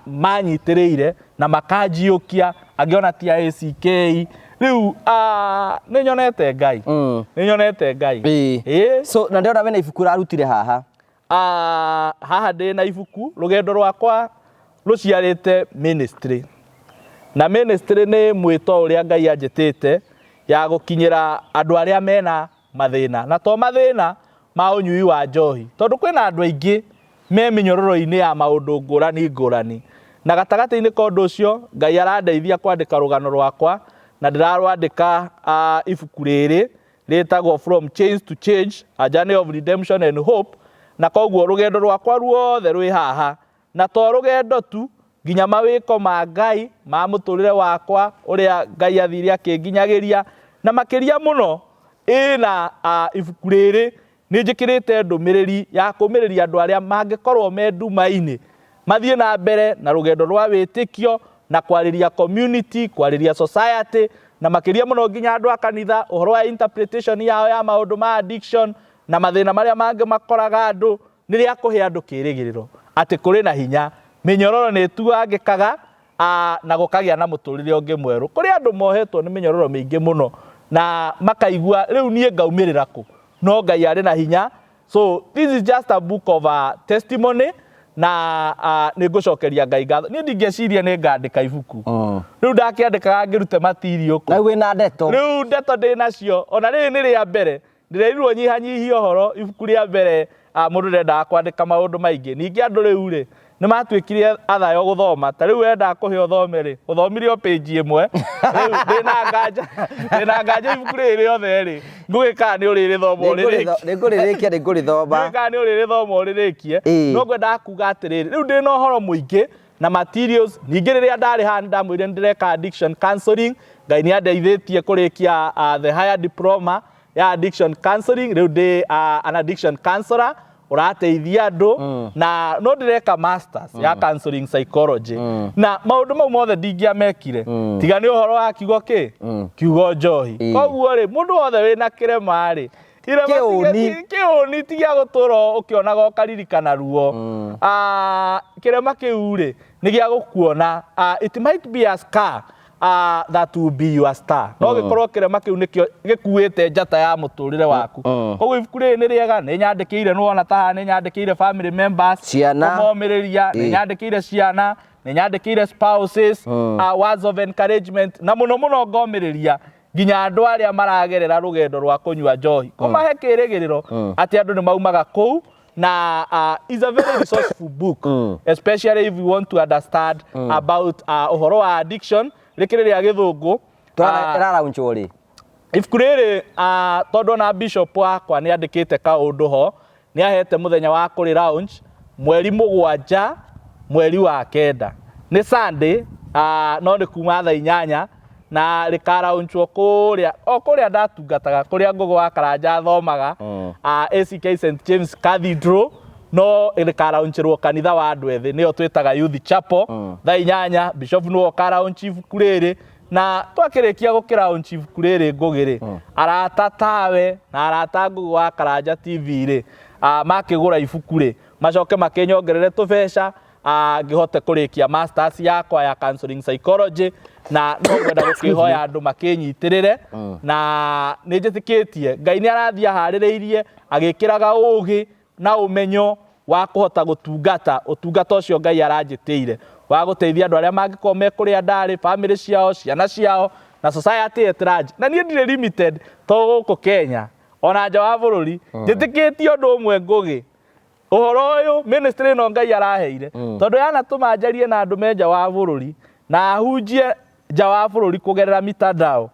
manyitĩrĩire na makanjiũkia, angĩ ona ti a ACK. Rĩu nĩ nyonete Ngai. Nĩ nyonete Ngai. So na ndĩrona wĩna ibuku ũrarutire haha. Haha ndĩ na ibuku, rũgendo rwakwa rũciarĩte ministry. Na ministry nĩ mwĩto ũrĩa Ngai anjĩtĩte ya gũkinyĩra andũ arĩa mena mathĩna. Na to mathĩna ma ũnyui wa njohi. Tondũ kwĩna andũ aingĩ me mĩnyororo-inĩ ya maũndũ ngũrani ngũrani. Na gatagatĩ-inĩ ka ũndũ ũcio, Ngai arandeithia kwandĩka rũgano rwakwa, na ndĩrarwandĩka ibuku rĩrĩ rĩtagwo From Chains to Change, A Journey of Redemption and Hope, na koguo rũgendo rwakwa ruothe rwĩ haha, na to rũgendo tu, nginya mawĩko ma Ngai ma mũtũrĩre wakwa ũrĩa Ngai athire akĩnginyagĩria, na makĩria mũno ĩna ibuku rĩrĩ nĩ njĩkĩrĩte ndũmĩrĩri ya kũmĩrĩria andũ arĩa mangĩkorwo me nduma-inĩ mathiĩ na mbere na rũgendo rwa wĩtĩkio na kwarĩria community, kwarĩria society, na makĩria mũno nginya andũ a kanitha ũhoro wa interpretation yao ya maũndũ ma addiction na mathĩna marĩa mangĩ makoraga andũ, nĩ rĩa kũhe andũ kĩrĩgĩrĩro atĩ kũrĩ na hinya, mĩnyororo nĩ ĩtuangĩkaga na gũkagĩa na mũtũrĩre ũngĩ mwerũ. Kũrĩ andũ mohetwo nĩ mĩnyororo mĩingĩ mũno na makaigua rĩu niĩ ngaumĩrĩra kũ, no Ngai arĩ na hinya. So this is just a book of a testimony na nĩ ngũcokeria Ngai ngatho. Niĩ ndingĩeciria nĩ ngandĩka ibuku. Rĩu ndakĩandĩkaga ngĩrute material kũ. Rĩu wĩna ndeto. Rĩu ndeto ndĩ nacio. Ona rĩrĩ nĩ rĩa mbere. Ndĩrerirwo nyihanyihie ũhoro, ibuku rĩa mbere mũndũ ndendaga kwandĩka maũndũ maingĩ. Ningĩ andũ rĩu rĩ, nĩ matuĩkire athayo gũthoma. Ta rĩu wendaga kũhe ũthome rĩ, ũthomire o page ĩmwe. Rĩu ndĩna nganja, ndĩna nganja ibuku rĩrĩ rĩothe rĩ, ngũgĩkaga nĩ ũrĩrĩthoma ũrĩrĩkie. Nĩ ngũrĩrĩkia, nĩ ngũrĩthoma. Ngũgĩkaga nĩ ũrĩrĩthoma ũrĩrĩkie. No ngwendaga kuga atĩrĩrĩ, rĩu ndĩna ũhoro mũingĩ na materials. Ningĩ rĩrĩa ndarĩ haha nĩ ndamwĩrire nĩ ndĩreka addiction counseling. Ngai nĩ andeithĩtie kũrĩkia the higher diploma ya addiction counseling. Rĩu ndĩ an addiction counselor ũrateithia andũ, na no ndĩreka masters ya counseling psychology. Na maũndũ mau mothe ndingĩamekire tiga nĩ ũhoro wa kiugo kĩ kiugo njohi. Koguo rĩ, mũndũ wothe wĩna kĩrema rĩ, Kĩũni. Kĩũni ti gĩa gũtũra ũkĩonaga ũkaririkana ruo. Kĩrema kĩu rĩ, nĩ gĩa gũkuona. It might be a scar that will be your star. No gĩkorwo kĩrema kĩu nĩkĩo gĩkuĩte njata ya mũtũrĩre waku. Koguo ibuku rĩrĩ nĩ rĩega, nĩ nyandĩkĩire, nĩ wona ta haha nĩ nyandĩkĩire family members, Ciana. kũmomĩrĩria, nĩ nyandĩkĩire ciana, nĩ nyandĩkĩire spouses, words of encouragement, na mũno mũno ngomĩrĩria nginya andũ arĩa maragerera rũgendo rwa kũnyua njohi, kũmahe kĩrĩgĩrĩro atĩ andũ nĩ maumaga kũu. Na is a very resourceful book, especially if you want to understand about ũhoro wa addiction. Rĩkĩrĩ rĩa Gĩthũngũ. Ĩraraunchwo rĩ? Ibuku rĩrĩ tondũ ona bishop wakwa nĩ andĩkĩte kaũndũ ho, nĩ ahete mũthenya wa kũrĩ launch mweri 7 mweri wa 9, nĩ Sunday, no nĩ kuma thaa 8 na rĩkaraunchwo kũrĩa o kũrĩa ndatungataga, kũrĩa Ngũgĩ wa Karanja athomaga, ACK St James Cathedral, no rĩkaraunchĩrwo kanitha wa andũ ethĩ, nĩyo twĩtaga Youth Chapel, thaa 8. Bishop nĩwe ũkaraunch ibuku rĩrĩ, na twakĩrĩkia gũkĩraunch ibuku rĩrĩ, Ngũgĩ rĩ, arata tawe na arata Ngũgĩ wa Karanja TV rĩ, makĩgũra ibuku rĩ, macoke makĩnyongerere tũbeca ngĩhote kũrĩkia masters yakwa ya counseling psychology, na no ngwenda gũkĩhoya andũ makĩnyitĩrĩre, na nĩ njĩtĩkĩtie Ngai nĩ arathiĩ aharĩrĩirie agĩkĩraga ũgĩ na ũmenyo wa kũhota gũtungata ũtungata ũcio Ngai aranjĩtĩire wa gũteithia andũ arĩa mangĩkorwo me kũrĩa ndarĩ, famĩlĩ ciao, ciana ciao na society at large. Na niĩ ndirĩ limited to gũkũ Kenya, ona nja wa bũrũri. Njĩtĩkĩtie ũndũ ũmwe, Ngũgĩ, ũhoro ũyũ, ministry ĩno Ngai araheire, tondũ yanatũma njarie na andũ me nja wa bũrũri na ahunjie nja wa bũrũri kũgerera mitandao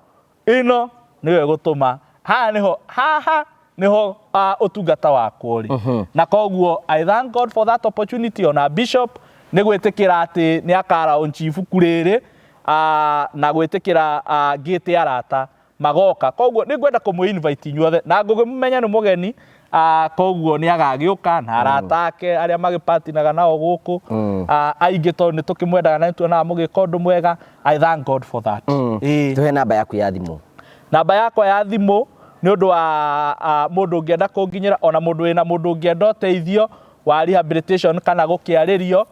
ĩno, nĩyo ĩgũtũma haha nĩho, haha nĩho ũtungata wakwa ũrĩ. Na koguo I thank God for that opportunity, ona bishop nĩ gwĩtĩkĩra atĩ nĩ akaraunch ibuku rĩrĩ, na gwĩtĩkĩra ngĩte arata magoka. Koguo nĩ ngwenda kũmũ invite inyuothe, na Ngũgĩ mũmenye nĩ mũgeni, koguo nĩ agagĩũka na arata ake arĩa magĩpatinaga nao gũkũ, aingĩ, tondũ nĩ tũkĩmwendaga na nĩ tuonaga mũgĩka ũndũ mwega. I thank God for that. Ĩĩ. Tũhe namba yaku ya thimũ. Namba yakwa ya thimũ nĩ ũndũ wa mũndũ ũngĩenda kũnginyĩra, ona mũndũ wĩna mũndũ ũngĩenda ũteithio wa rehabilitation kana gũkĩarĩrio,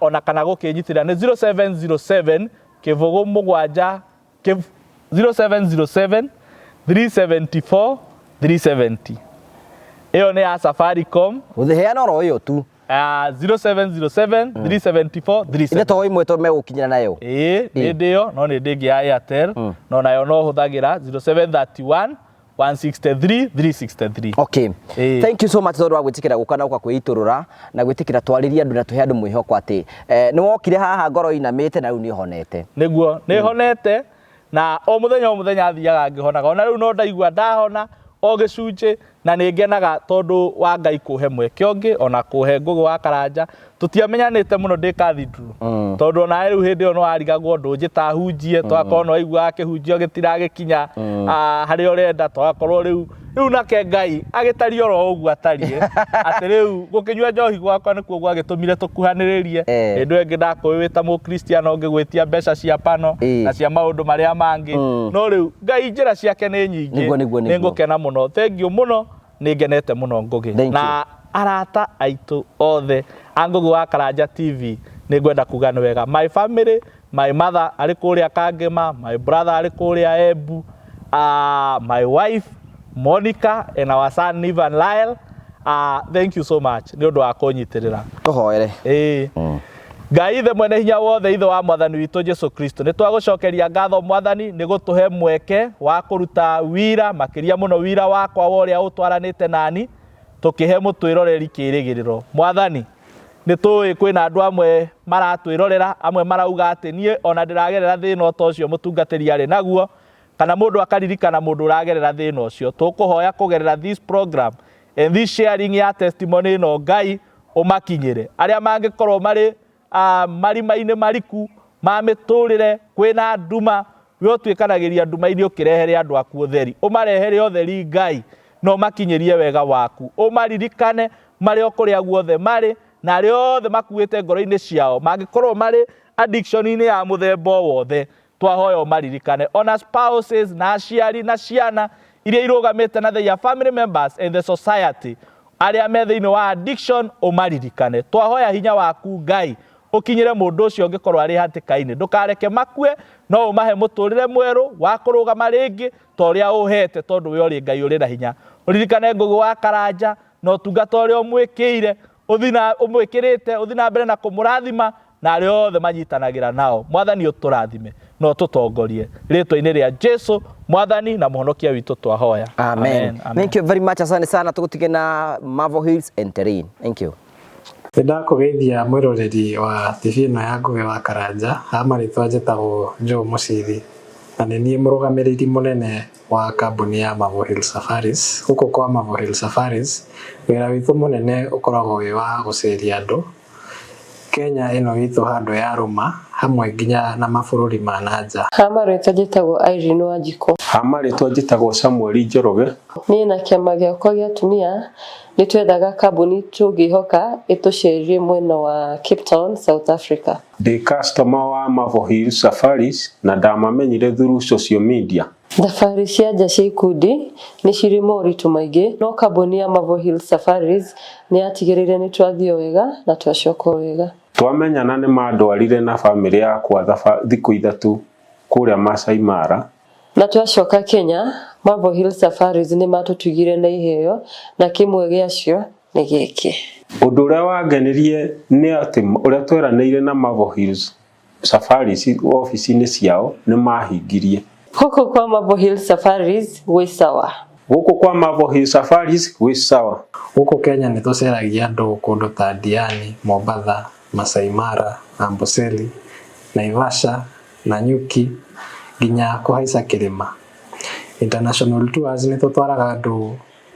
ona kana gũkĩnyitĩrĩra, nĩ 0707 kĩbũgũ mũgwanja 0707 374 370. Ĩyo nĩ ya Safaricom. Ũthĩheana oro ĩyo tu. 0707 374 370. Ine to ĩmwe to megũkinyĩra nayo. Ĩĩ, nĩ ndĩ ĩyo, no nĩ ndĩ ĩngĩ ya Airtel, no nayo no hũthagĩra 0731 163 363. Okay. Ĩĩ. Thank you so much tondũ wa gwĩtĩkĩra gũka na gũka kwĩitũrũra na gwĩtĩkĩra twarĩrie andũ na tũhe andũ mwĩhoko atĩ nĩ wokire haha ngoro inamĩte na rĩu nĩ ũhonete. Nĩguo, nĩ honete, na o mũthenya o mũthenya thiaga ngĩhonaga. Ona rĩu no ndaigua ndahona o gĩcunjĩ, na nĩ ngenaga tondũ wa Ngai kũhe mweke ũngĩ, ona kũhe Ngũgĩ wa Karanja. Tũtiamenyanĩte mũno ndĩ cathedral, tondũ ona rĩu hĩndĩ ĩyo nĩ warigagwo ndũnjĩta hunjie, twakorwo nĩ waiguaga kĩhunjio gĩtiragĩkinya harĩa ũrenda, twakorwo rĩu nake Ngai agĩtariĩ oro ũguo atariĩ, atĩ rĩu gũkĩnyua njohi gwakwa nĩkuo gwagĩtũmire tũkuhanĩrĩrie. Hĩndĩ ĩyo ĩngĩ ndakũĩ wĩ ta Mũkristiano ngĩgwĩtia mbeca cia pano na cia maũndũ marĩa mangĩ, no rĩu Ngai njĩra ciake nĩ nyingĩ. Nĩguo, nĩguo, nĩ ngũkena mũno, thank you mũno, nĩ ngenete mũno, Ngũgĩ. Thank Na arata aitũ othe a Ngũgĩ wa Karanja TV, nĩ ngwenda kuga nĩ wega. My family, my mother arĩ kũrĩa Kangema, my brother arĩ kũrĩa Embu, my wife Monica and our son Ivan Lyle, thank you so much nĩ ũndũ wa kũnyitĩrĩra. Tũhoere. Ĩĩ. Ngai Ithe mwene hinya wothe, Ithe wa Mwathani witũ Jesu Kristo, nĩ twagũcokeria ngatho, Mwathani, nĩ gũtũhe mweke wa kũruta wira, makĩria mũno wira wakwa wa ũrĩa ũtwaranĩte nani, tũkĩhe mũtwĩroreri kĩĩrĩgĩrĩro. Mwathani, nĩ tũĩ kwĩna andũ amwe maratwĩrorera, amwe marauga atĩ niĩ ona ndĩragerera thĩna o ta ũcio mũtungatĩri arĩ naguo, kana mũndũ akaririkana mũndũ ũragerera thĩna ũcio. Tũkũhoya kũgerera this program and this sharing ya testimony ĩno, Ngai, ũmakinyĩre arĩa mangĩkorwo marĩ marima-inĩ mariku ma mĩtũrĩre, kwĩna nduma, we ũtuĩkanagĩria nduma-inĩ ũkĩrehere andũ aku ũtheri. Ũmarehere ũtheri, Ngai, na ũmakinyĩrie wega waku. Ũmaririkane marĩ o kũrĩa guothe marĩ, na arĩa othe makuĩte ngoro-inĩ ciao, mangĩkorwo marĩ addiction-inĩ ya mũthemba o wothe, twahoya ũmaririkane. Ona spouses na aciari na ciana iria irũgamĩte na their family members and the society, arĩa me thĩinĩ wa addiction, ũmaririkane. Twahoya hinya waku, Ngai, ũkinyĩre mũndũ ũcio ũngĩkorwo arĩ hatĩka-inĩ. Ndũkareke makue, no ũmahe mũtũrĩre mwerũ wa kũrũgama rĩngĩ ta ũrĩa ũhete, tondũ we ũrĩ Ngai ũrĩ na hinya. Ũririkane Ngũgĩ wa Karanja na ũtungata ũrĩa ũmwĩkĩire, ũthiĩ na ũmwĩkĩrĩte, ũthiĩ na mbere na kũmũrathima na arĩa othe manyitanagĩra nao. Mwathani, ũtũrathime na ũtũtongorie, rĩtwa-inĩ rĩa Jesu, Mwathani na Mũhonokia witũ, twahoya. Amen. Amen. Thank you very much, asante sana. Tũgũtige na Marvel Hills and Terrain. Thank you. Nĩ ndakũgeithia mwĩroreri wa TV ĩno ya Ngũgĩ wa Karanja, ha marĩtwa njĩtagwo Joe Mũciri na nĩ niĩ mũrũgamĩrĩri mũnene wa kambuni ya Marvel Hill Safaris. Gũkũ kwa Marvel Hill Safaris, wĩra witũ mũnene ũkoragwo wĩ wa gũceria andũ Kenya ĩno itũ handũ ya rũma hamwe nginya na mabũrũri ma na nja. Ha marĩtwa njĩtagwo Irene Wanjikũ. Ha marĩtwa njĩtagwo Samuel Njoroge. Niĩ na kĩama gĩakwa gĩa atumia nĩ twethaga kambuni tũngĩhoka ĩtũcerie mwena wa Cape Town, South Africa. Ndĩ customer wa Marvel Hill Safaris na ndamamenyire through social media. Thabarĩ cia nja cia ikundi nĩ cirĩ moritũ maingĩ, no kambuni ya Marvel Hill Safaris nĩ yatigĩrĩire nĩ twathiĩ wega na twacoka wega. Twamenyana nĩ mandwarire na bamĩrĩ yakwa thikũ 3 kũrĩa Masai Mara. Na twacoka Kenya, Marvel Hill Safaris nĩ matũtugire na iheo na kĩmwe gĩacio nĩ gĩkĩ. Ũndũ ũrĩa wangenirie nĩ atĩ ũrĩa tweranĩire na Marvel Hills Safaris obici-inĩ ciao nĩ mahingirie. Gũkũ kwa Marvel Hill Safaris gwĩ sawa. Gũkũ kwa Marvel Hill Safaris gwĩ sawa. Gũkũ Kenya nĩ tũceragia andũ kũndũ ta Diani, Mombatha, Masai Mara, Amboseli, Naivasha, Nanyuki nginya kũhaica kĩrĩma. International tours nĩ tũtwaraga andũ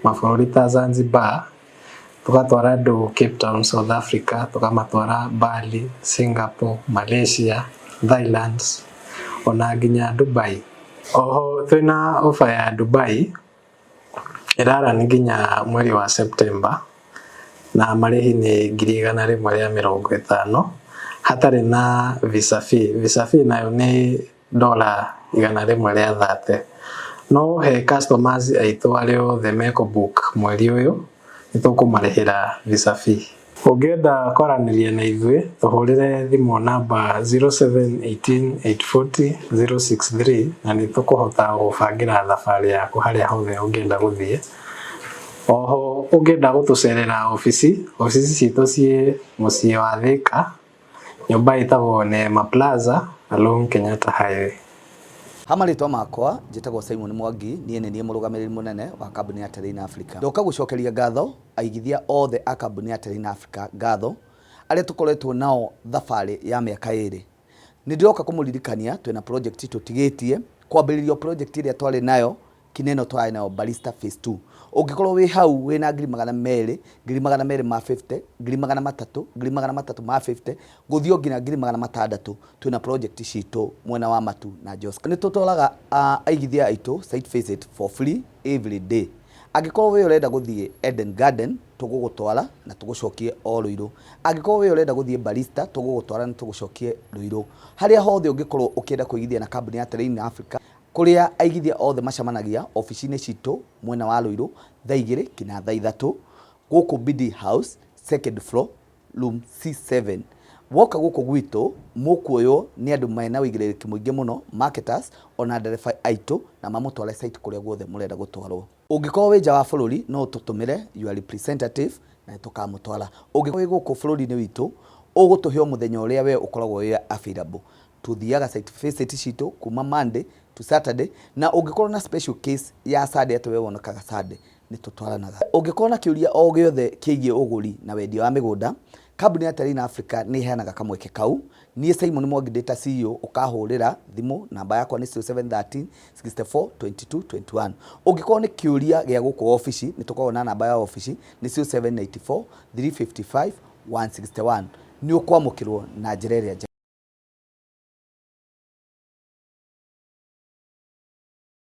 mabũrũri ta Zanzibar, tũgatwara andũ Cape Town, South Africa, tũkamatwara Bali, Singapore, Malaysia, Thailand ona nginya Dubai. Oho twĩna offer ya Dubai ĩrarani nginya mweri wa September na marĩhi nĩ 150,000 hatarĩ na visa fee. Visa fee nayo nĩ $130. No he customers aitũ arĩa othe mekũ book mweri ũyũ nĩ tũkũmarĩhĩra visa fee. Ũngĩenda kwaranĩria na ithuĩ tũhũrĩre thimũ namba 0718840063 na nĩ tũkũhota gũbangĩra thabarĩ yaku harĩa hothe ũngĩenda gũthiĩ. Oho ũngĩenda gũtũcerera obici, obici citũ ciĩ mũciĩ wa Thika, nyũmba ĩtagwo Neema Plaza along Kenyatta Highway. Ha marĩtwa makwa njĩtagwo Simon Mwangi, niĩ nĩ niĩ mũrũgamĩrĩri mũnene wa kambuni ya Terrain Africa. Ndoka gũcokeria ngatho aigithia othe a kambuni ya Terrain Africa ngatho arĩa tũkoretwo nao thabarĩ ya mĩaka 2. Nĩ ndĩroka kũmũririkania twĩna project tũtigĩtie kwambĩrĩrio project ĩrĩa twarĩ nayo Kineno twarĩ nayo Barista Phase 2. Ũngĩkorwo wĩ hau wĩna 200,000, 250,000, 300,000, 350,000 gũthiĩ o nginya 600,000 twĩna project citũ mwena wa Matu na Joska. Nĩ tũtwaraga aigithia aitũ site visit for free every day. Angĩkorwo we ũrenda gũthiĩ Eden Garden tũgũgũtwara na tũgũcokie o Ruiru. Angĩkorwo we ũrenda gũthiĩ Barista tũgũgũtwara na tũgũcokie Ruiru. Harĩa hothe ũngĩkorwo ũkĩenda kũigithia na kambuni ya Terrain Africa kũrĩa aigithia othe macemanagia obici-inĩ citũ mwena wa Ruiru thaa 2 nginya thaa 3 gũkũ BD House second floor room C7. Woka gũkũ gwitũ mũkuoywo nĩ andũ mena ũigĩrĩrĩki mũingĩ mũno marketers ona ndereba aitũ na mamũtware site kũrĩa guothe mũrenda gũtwarwo. Ũngĩkorwo wĩ nja wa bũrũri no ũtũtũmĩre your representative na nĩtũkamũtwara. Ũngĩkorwo wĩ gũkũ bũrũri-inĩ witũ ũgũtũhe o mũthenya ũrĩa we ũkoragwo wĩ available. Tuthiaga site visit citũ kuma Monday to Saturday na ũngĩkorwo na special case ya Sunday atĩ we wonekaga Sunday nĩ tũtwaranaga. Ũngĩkorwo na kĩũria o gĩothe kĩgiĩ ũgũri na wendia wa mĩgũnda, kambuni ya Terrain Africa nĩ ĩheanaga kamweke kau. Niĩ Simon Mwangi ndĩ ta CEO ũkahũrĩra thimũ namba yakwa nĩ 0713 64 22 21. Ũngĩkorwo nĩ kĩũria gĩa gũkũ obici nĩ tũkoragwo na namba ya obici nĩ 0794 355 161. Nĩ ũkwamũkĩrwo na njĩra ĩrĩa njega.